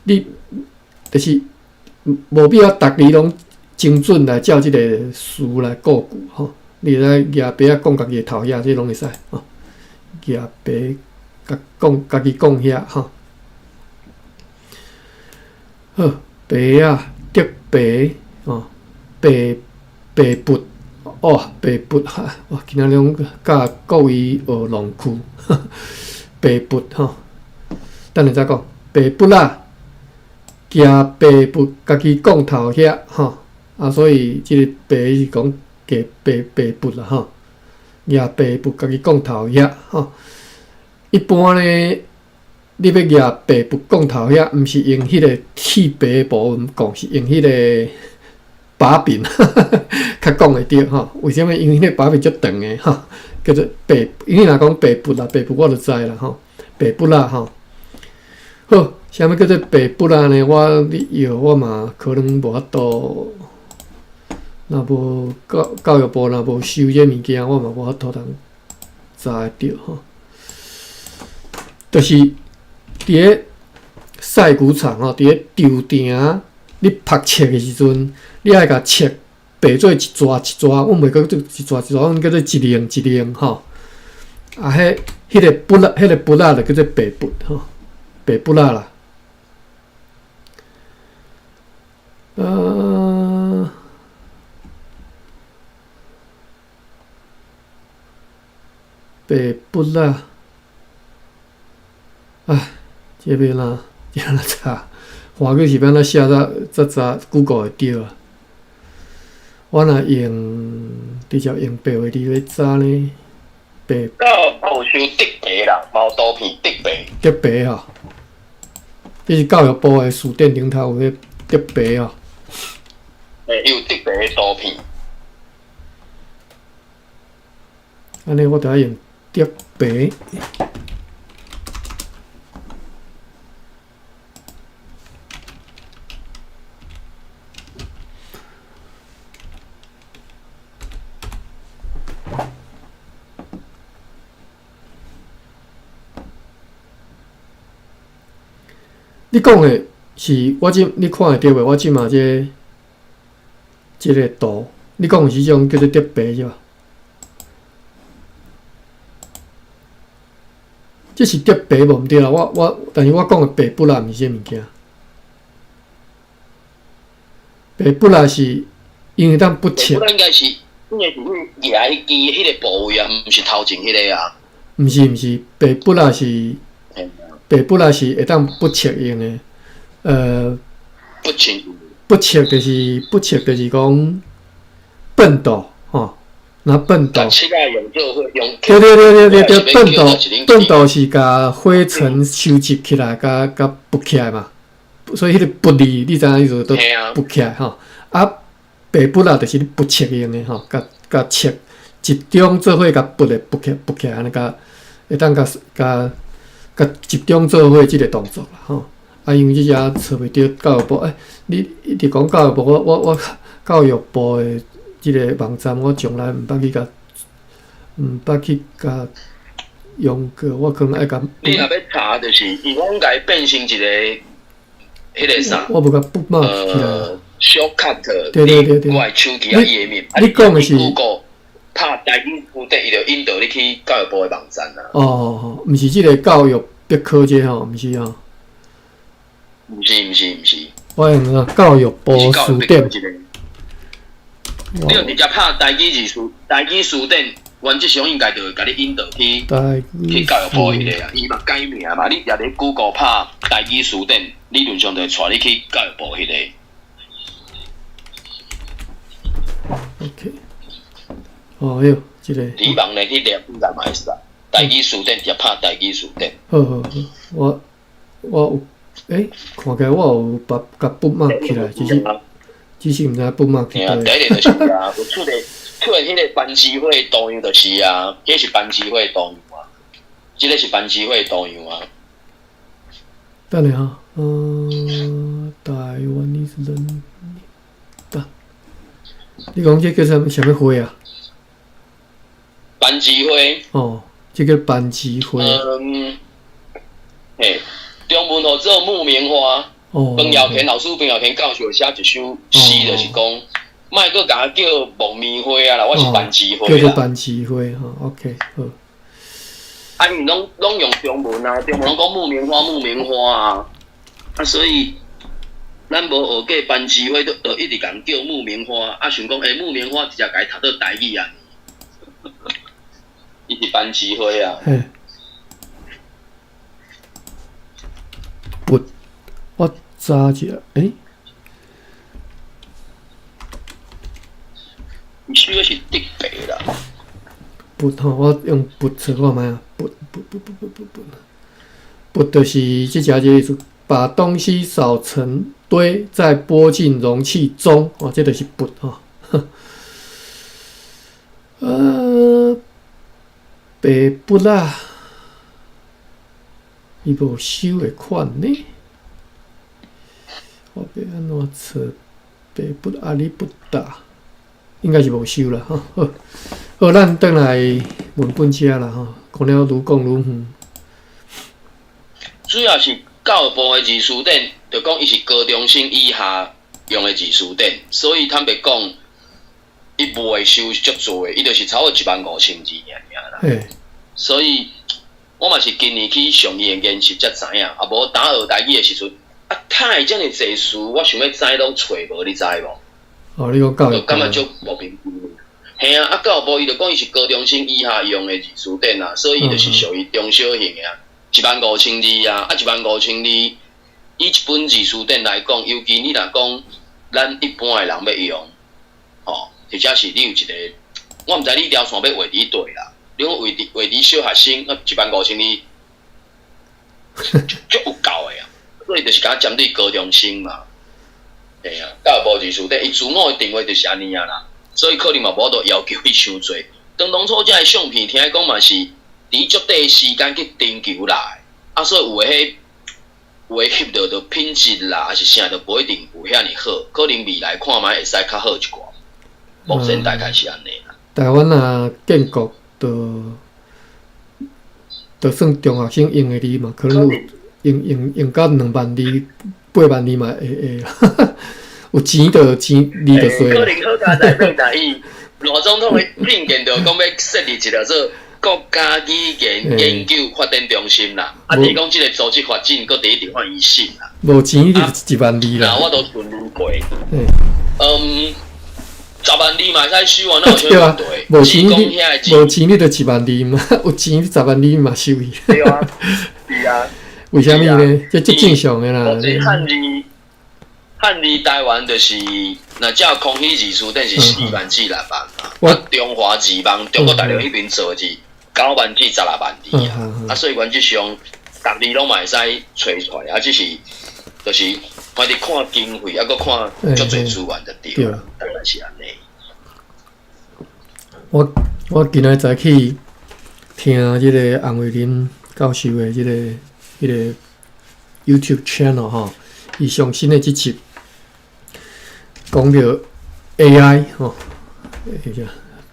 你就是。無必要逐字攏精準來照這個詞來構句吼，你會使舉白仔摃家己的頭額，這攏會使吼。舉白共講家己摃額吼。好，白仔竹白吼，白白筆哦，白筆哈，哇，今仔日攏教各位學弄句，白筆吼。等下再講白筆仔。舉白筆家己摃頭額吼，啊，所以這个白是講舉白白筆啦吼，舉白筆家己摃頭額吼。一般呢，你欲舉白筆摃頭額，毋是用彼个鐵白的部分摃，是用彼个把柄較講會著吼。為啥物？因為彼个把柄足長的吼，叫做白。因為若講白筆啦，白筆我就知啦吼，白筆啦吼。好，啥物叫做白筆仔呢？我你藥我嘛可能無法度，若無教育部若無收這物件，我嘛無法度通查會著吼。就是佇咧賽穀場吼，佇咧場埕，你曝粟的時陣，你愛共粟白做一逝一逝，阮袂叫做一逝一逝，阮叫做一零一零吼。啊，彼彼个砵仔，彼个砵仔就叫做白砵吼，白砵仔啦。白砵仔，唉，这欲按怎，这按怎查？华语是欲按怎写才查 Google 会著啊？我若用直接用白话字咧查呢？白教育部收竹白啦，无图片竹白。竹白吼，这是教育部的辞典顶头有彼竹白吼。欸，有竹白的图片。按呢，我著爱用竹白。你讲的是我这你看会著袂？我这马这这个图，你讲的是这种叫做竹白是吧？这是竹白无毋对啦，我，但是我讲的白砵仔毋是这物件。白砵仔是因为当不切。白砵仔应该是，应该是你举彼支彼个部位啊，毋是头前彼个啊。毋是毋是，白砵仔是。白砵仔是会当不切用的，不切，不切就是不切就是讲笨斗吼，拿笨斗。对对对对对对，笨斗笨斗是共灰尘收集起来，共共拔起来嘛，所以彼个砵字你知影意思都拔起来吼。啊，白砵仔就是你不切用的吼，共共切集中做伙共砵的拔起拔起来，按呢共会当共共。共集中做伙这个动作啦，吼！啊，因为这遮找袂著教育部，欸，你一直讲教育部，我教育部的这个网站，我从来毋捌去共，毋捌去共用过，我可能爱共。你若欲查，就是伊拢共伊变成一个彼个啥？我无共 bookmark 起来。 shortcut，对对对对。我的手机仔页面。你讲的是。拍台语词典，伊就引导你去教育部的网站啦。哦哦，毋是这个教育百科这吼，毋是吼。毋是毋是毋是。我用啊，教育部辞典。你就直接拍台语字词，台语词典，原则上应该就会共你引导去去教育部彼个啊。伊嘛改名嘛，你也伫 Google 拍台语词典，理论上就会带你去教育部彼个。 OK。哦哟，这个。你网内去念，应该嘛会使。台语词典，直接拍台语词典。好好好，我有，欸，看起来我有把共 bookmark 起来，只是毋知 bookmark 去佗。第一个就是啊，有出现彼个班级会图样就是啊，彼是班级会图样啊，这个是班级会图样啊。等下哈，台湾的人，你讲这叫啥啥物花啊？班级花。哦，这个班级花。嗯，嘿，中文号做木棉花。哦。彭耀田老师，彭耀田教授写一首诗，就是讲，莫阁共我叫木棉花啊啦，我是班级花啦。叫做班级花吼，OK，好。啊，因拢用中文啊，中文拢讲木棉花，木棉花啊，啊，所以咱无学过班级花，就一直共叫木棉花，啊，想讲，欸，木棉花直接共伊读做台语啊。伊是班级花啊。嘿。不，我查一下，欸。伊收的是竹白啦。砵吼，我用砵找看觅啊，砵砵砵砵砵砵砵，砵就是这只这个意思，把东西扫成堆，再拨进容器中，哦，这就是砵吼。白砵仔，伊无收的款呢。我欲按怎找白砵阿里不达，应该是无收啦吼。好，好，咱转来文本遮啦吼，讲了愈讲愈远。主要是教育部的字词典，就讲伊是高中生以下用的字词典，所以坦白讲，伊无会收足济，伊就是差不多15000字尔尔啦。所以我嘛是今年去上伊的研習才知影，啊無當學台語的時陣，啊，忒遮爾濟詞，我想欲知攏揣無，你知無？哦，你講教育就感覺足莫名其妙。嘿啊，啊教育部伊就講伊是高中生以下用的字詞典啊，所以伊就是屬於中小型的啊，一萬五千字啊，啊一萬五千字，以一本字詞典來講，尤其你若講咱一般的人欲用，吼，或者是你有一個，我毋知你條線欲畫佇佗啦，你講畫佇畫佇小學生，啊一萬五千字，足有夠的啊，所以就是敢針對高中生嘛，嘿啊，教育部字詞典，伊自我的定位就是按呢啊啦。所以可能嘛無法度要求伊傷濟。當當初這个相片聽講嘛是佇足短時間去徵求來，啊，所以有的彼有的翕著的品質啦，抑是啥都無一定有遐爾好，可能未來看覓會使較好一寡。目前大概是按呢啦。台灣若建國，就就算中學生用的字嘛，可能有用用用到2萬字、8萬字嘛會會。有錢就錢，字就濟。可能好佳哉變台語。賴總統的政見就講欲設立一個做國家語言研究發展中心啦。啊，提講這個組織發展，閣佇咧換伊心啦。無錢就一萬字啦。我都順利過。嗯，10萬字嘛會使收啊，哪有啥問題？無錢你無錢你就一萬字嘛，有錢十萬字嘛收去。對啊，是啊。為啥物呢？這足正常的啦。漢字。漢字台灣就是，若照康熙字詞典是4萬至6萬嘛。我中華字網中國大陸彼邊做是9萬至16萬字啊。啊，所以原則上，逐字攏嘛會使揣出來，啊，只是就是反正看經費，啊，閣看足濟資源就對啦，大概是按呢。我我今仔早起聽這個洪慧林教授的這個彼個 YouTube channel 吼，伊上新的這集。講著 AI 吼，等下，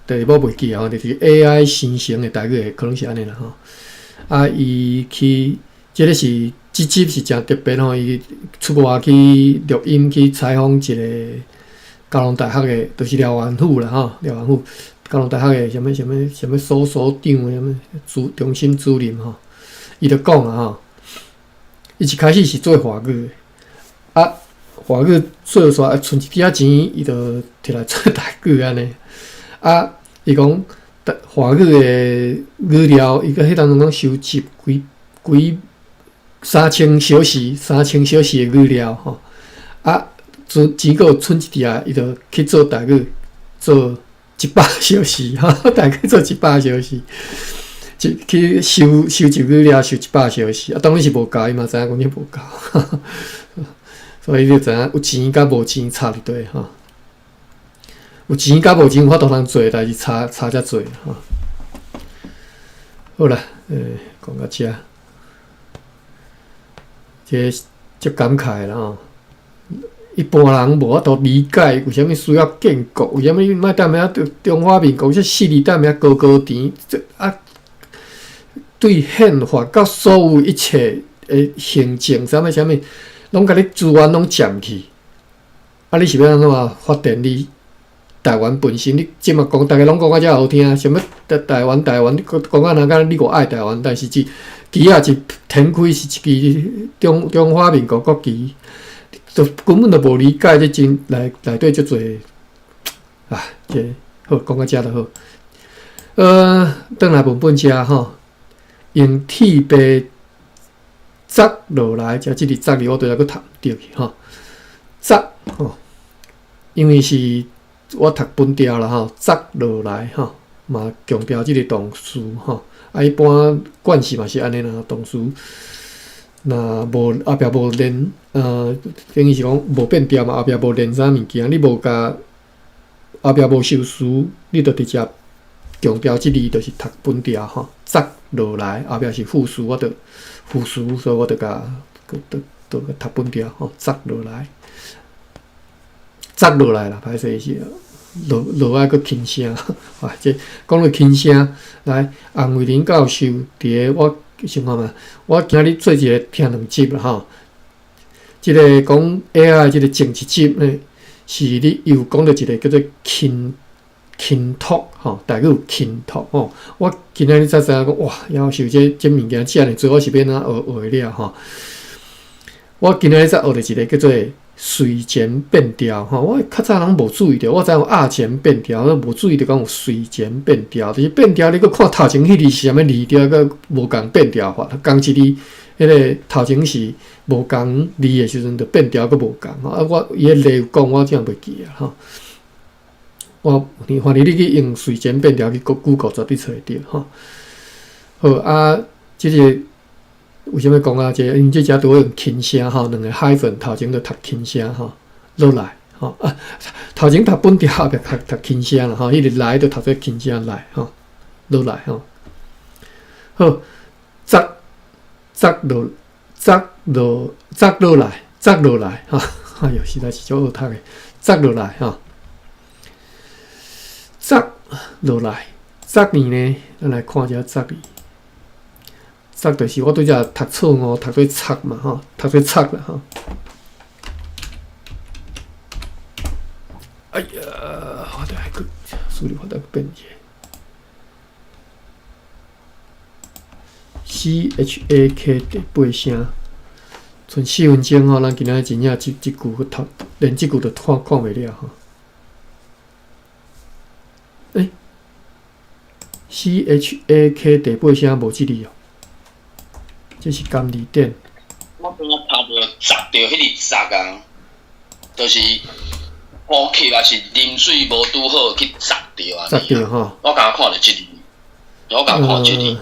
對，我袂記啊，就是 AI 生成的台語可能是按呢啦吼。啊，伊去這个是這集是誠特別吼，伊出外去錄音去採訪一個交通大學的，就是廖元富啦吼，廖元富交通大學的啥物啥物啥物所所長，啥物主中心主任吼，伊就講啊吼，伊一開始是做華語的，啊。華語做煞，存一點仔錢，伊就摕來做台語按呢。啊，伊講華語的語料，伊閣彼當陣攏收集幾幾三千小時、三千小時的語料吼。啊，存錢閣有存一點仔，伊就去做台語，做100小時吼，台語做一百小時，去去收收集語料，收一百小時。啊，當然是無夠，伊嘛知影講你無夠。所以你就知影有錢佮無錢差佇佗吼，有錢佮無錢有法度通做的代誌差差遮濟吼。好啦，講到遮，這足感慨啦吼。一般人無法度理解為啥物需要建國，為啥物莫踮遐中華民國這四字踮遐高高甜，這啊對憲法佮所有一切的行政啥物啥物。攏共你資源攏佔去，啊！你是欲按怎發展你台灣本身？你這馬講，逐家攏講甲遮好聽，啥物台台灣台灣，你講講啊若敢你偌愛台灣，但是一旗仔一展開是一支中中華民國國旗，就根本就無理解這真內內底足濟啊！這好講到遮就好。轉來文本遮吼，用鐵白。鑿落來，遮這個鑿字我拄才閣讀著去吼。鑿吼，因為是我讀本調啦吼，鑿落來吼，嘛強調這個動詞吼。啊，一般慣勢嘛是按呢啦，動詞若無後壁無連，等於是講無變調嘛，後壁無連啥物件，你無共後壁無修辭，你就直接強調這字就是讀本調吼。鑿落來後壁是副詞，我就。副詞，所以我就共都都讀本調吼，鑿落來，鑿落來啦，歹勢是落落愛閣輕聲，啊，這講到輕聲，來，洪慧玲教授佇个我想看覓，我今日做一个聽兩集啦吼，這个講 AI 這个前一集呢，是你又講著一个叫做輕輕托吼，台語有輕托吼。我今仔日才知影講，哇，夭壽這這物件遮爾濟，我是欲按怎學學會了吼？我今仔日才學著一个叫做隨前變調吼。我較早攏無注意著，我知影有壓前變調，我無注意著講有隨前變調。就是變調，你閣看頭前彼字是啥物字，對，閣無仝變調法，仝一字，彼个頭前是無仝字的時陣，就變調閣無仝吼。啊，我伊彼例有講，我真袂記啊吼。我反正你去用隨前變調去 Google 絕對揣會著吼。好啊，這个為啥物講啊？這個，因為這遮拄好用輕聲吼，兩个 hyphen 頭前就讀輕聲吼，落來吼啊，頭前讀本調，後壁讀讀輕聲啦吼，彼个來就讀做輕聲來吼，落來吼。好，砸砸落砸落砸落來，砸落來吼，哎喲，實在是足好讀的，砸落來吼。砸落來，砸字呢？咱來看一下砸字。砸就是我拄才讀錯誤，讀做插嘛吼，讀做插啦吼。哎呀，我著愛閣輸入法閣變一下。CHAK 第八聲，賰4分鐘吼，咱今仔日真正這這句閣讀，連這句都看看袂了吼。欸，CHAK 第八聲無這字哦，這是甘字典。我剛剛讀著砸著彼个砸啊，就是呼吸抑是啉水無拄好去砸著啊。砸著吼。我剛剛看著這字，我剛剛看這字。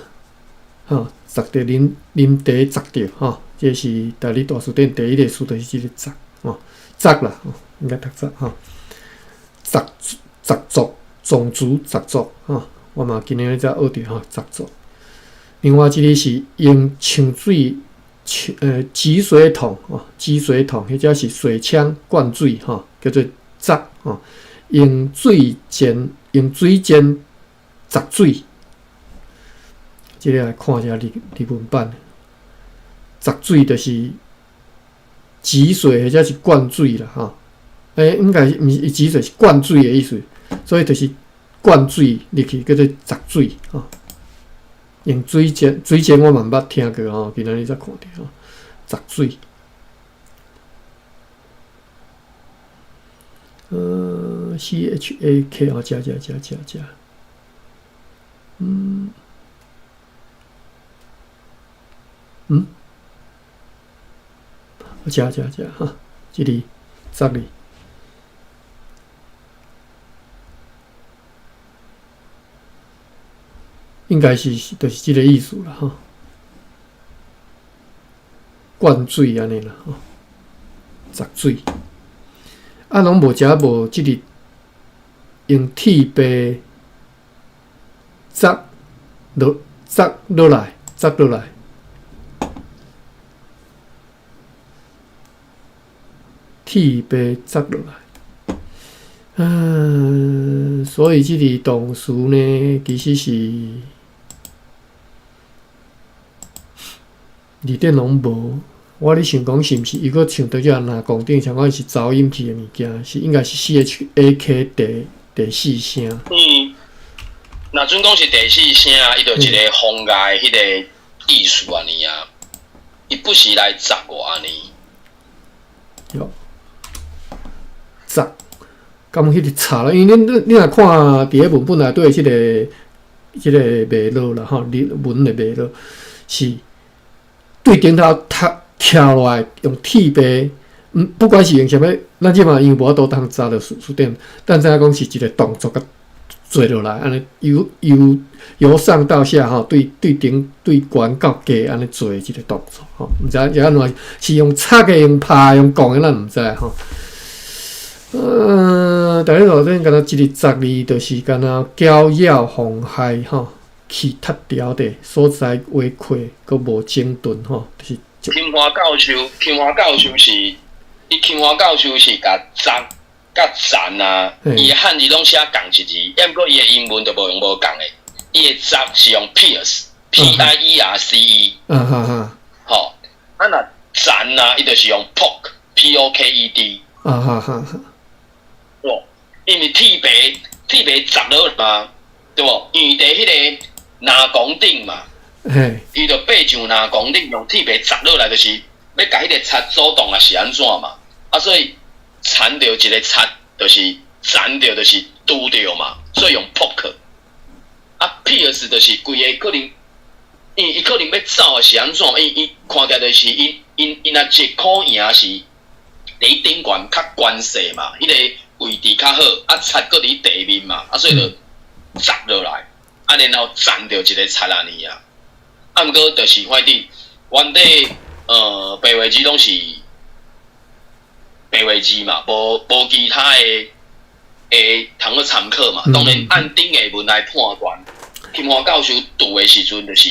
吼，砸著啉啉茶砸著吼，這是台語大辭典第一个詞，就是這个砸吼，砸啦，應該讀砸吼，雜雜作。種族雜族吼，我嘛今日才學著吼雜族。另外，這个是用沖水、集水桶吼，集水桶或者是水槍灌水吼，叫做砸吼。用水箭，用水箭砸水。這个來看一下日日文版，砸水就是集水或者是灌水啦吼。欸，應該毋是集水，是灌水的意思。所以就是灌水入去，叫做砸水吼。用水箭，水箭我嘛毋捌聽過吼，今仔日才看著吼，砸水。CHAK 哦，遮遮遮遮遮。嗯。嗯。遮遮遮哈，這裡砸字。應該是就是這个意思啦吼，灌水按呢啦吼，砸水，啊，攏無遮無這个用鐵篦砸落砸落來，砸落來，鐵篦砸落來。嗯，所以這个動詞呢，其實是字典攏無。我咧想講是毋是伊閣像拄才若講頂，像講是噪音去的物件，是應該是 CHAK 第第四聲。嗯，若準講是第四聲，伊就一个妨礙彼个意思按呢啊，伊不是來砸我按呢。喲，砸，敢彼个插啦？因為你你若看佇咧文本內底這个這个脈絡啦吼，文的脈絡是對頂頭讀跳落來，用鐵篦，不管是用啥物，咱這嘛因為無法度通查著辭典，但知影講是一个動作共墜落來，按呢由由由上到下吼，對對頂對懸到低按呢墜一个動作吼，毋知是按怎，是用插的、用拍的、用講的，咱毋知吼。台語大典敢若這个砸字，就是敢若攪擾妨害吼，去踢掉的所在畫闊，閣無整頓吼，就是。金華教授，金華教授是，伊金華教授是共砸佮殘啊，伊的漢字攏寫仝一字，抑毋過伊的英文就無用無仝的，伊的砸是用 pierce，P I E R C E，嗯哈哈，吼，啊若殘啊，伊就是用 poke，P O K E D，啊哈哈哈，哦，因為鐵篦铁爿砸落嘛，對無？因為佇彼个南宮頂嘛，伊就爬上南宮頂，用鐵爿砸落來，就是欲共彼个賊阻擋啊，是按怎嘛？啊，所以纏著一个賊，就是纏著，就是拄著嘛，所以用 poke。啊，pierce 就是規个可能，伊伊可能欲走啊，是按怎？伊伊看起來就是𪜶𪜶𪜶若一箍贏是佇頂懸較懸勢嘛，彼个位置較好，啊，賊閣佇地面嘛，啊，所以就砸落來，啊，然後纏著一个賊按呢啊。啊，毋過就是反正原底白話字攏是白話字嘛，無無其他的的通去參考嘛。當然按頂下文來判斷，金華教授讀的時陣，就是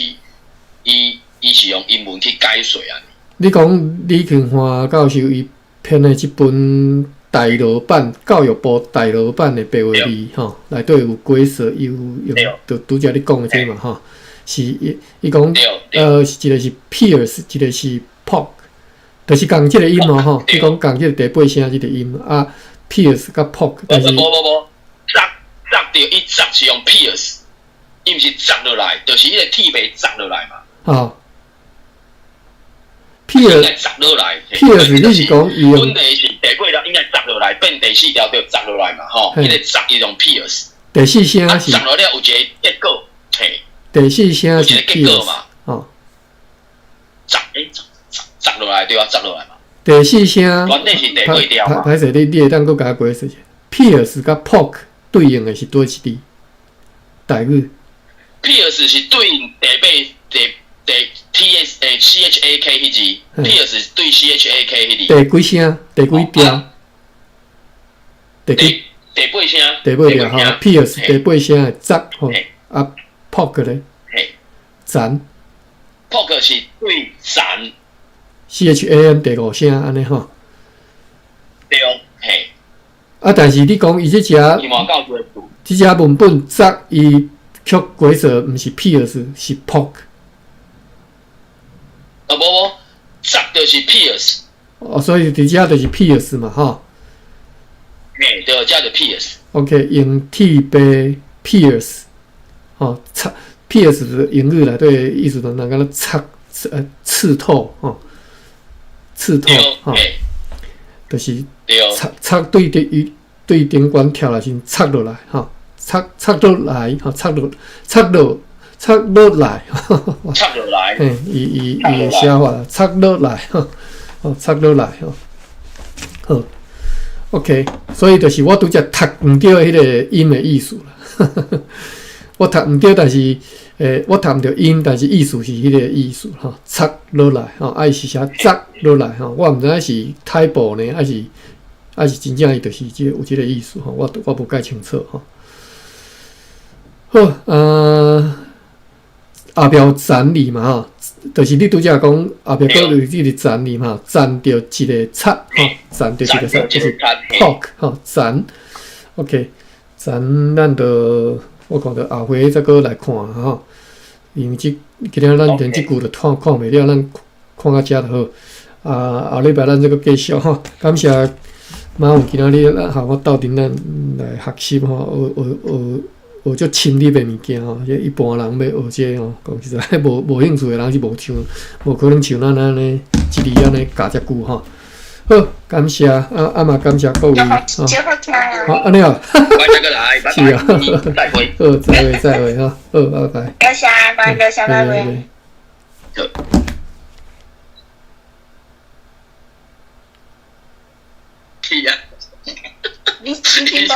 伊伊是用英文去解說按呢。你講李慶華教授伊編的這本大陸版教育部大陸版的白話字吼，內底有解說，伊有用，就拄才你講的這嘛吼，是伊伊講，一个是 pierce，一个是 poke，就是仝這个音哦吼，你講仝這個第八聲這个音啊，pierce 佮 poke，但是無無無，砸砸著伊砸是用 pierce，伊毋是砸落來，就是彼个鐵爿砸落來嘛。哦，pierce 砸落來，pierce 你是講伊用？問題是第八條應該砸落來，變第四條就砸落來嘛，吼，彼个砸伊用 pierce。第四聲是砸落了有一個結果，嘿。第四聲是 pierce，哦，砸欸砸砸落來對啊，砸落來嘛。第四聲，原底是第八條嘛。歹勢，你你會當閣共我解釋一下？pierce 佮 poke 對應的是佗一字？台語。 pierce 是對應第八第第 T S 欸 C H A K 彼字，pierce 對 C H A K 彼字。第幾聲？第幾調？第幾？第八聲。第八調吼，pierce 第八聲的砸吼，啊 poke 咧？殘。 poke 是對殘。 C H A N 第五聲按呢吼。對，嘿。啊，但是你講伊這隻，這隻文本砸伊卻解說毋是 pierce，是 poke。啊無無，砸就是 pierce。哦，所以佇遮就是 pierce 嘛，吼。嘿，對，遮就 pierce。 OK，用鐵爿 pierce，吼，插 pierce 英語內底意思就人敢若插刺透吼，刺透吼，就是插插對佇伊對頂懸跳來時插落來吼，插插落來吼，插落插落插落來，插落來，嘿，伊伊伊的寫法，插落來吼，哦，插落來吼，好，OK，所以就是我拄才讀毋著彼个音的意思啦，我讀毋著，但是我讀毋著音，但是意思是彼個意思吼，插落來吼，啊伊是寫砸落來吼，我毋知影是 typo 呢，還是還是真正伊就是這個有這個意思吼，我我無蓋清楚吼。好，後壁有殘字嘛吼，就是你拄才講後壁閣有這個殘字嘛，殘著一个賊吼，殘著一个賊就是 poke 吼，殘，OK，殘咱就我看著後回再閣來看吼，因為這今仔咱連這句都看看袂了，咱看到遮就好。啊，後禮拜咱再閣繼續吼，感謝馬雲今仔日和我鬥陣咱來學習吼，學學學學足深入的物件吼，這一般人欲學這吼，講實在，無無興趣的人是無像，無可能像咱按呢一字按呢教遮久吼。好，感謝啊啊嘛，感謝各位吼。好，按呢哦。是啊，再會。好，再會再會吼，好，拜拜。多謝，多謝，拜拜。是啊。你你聽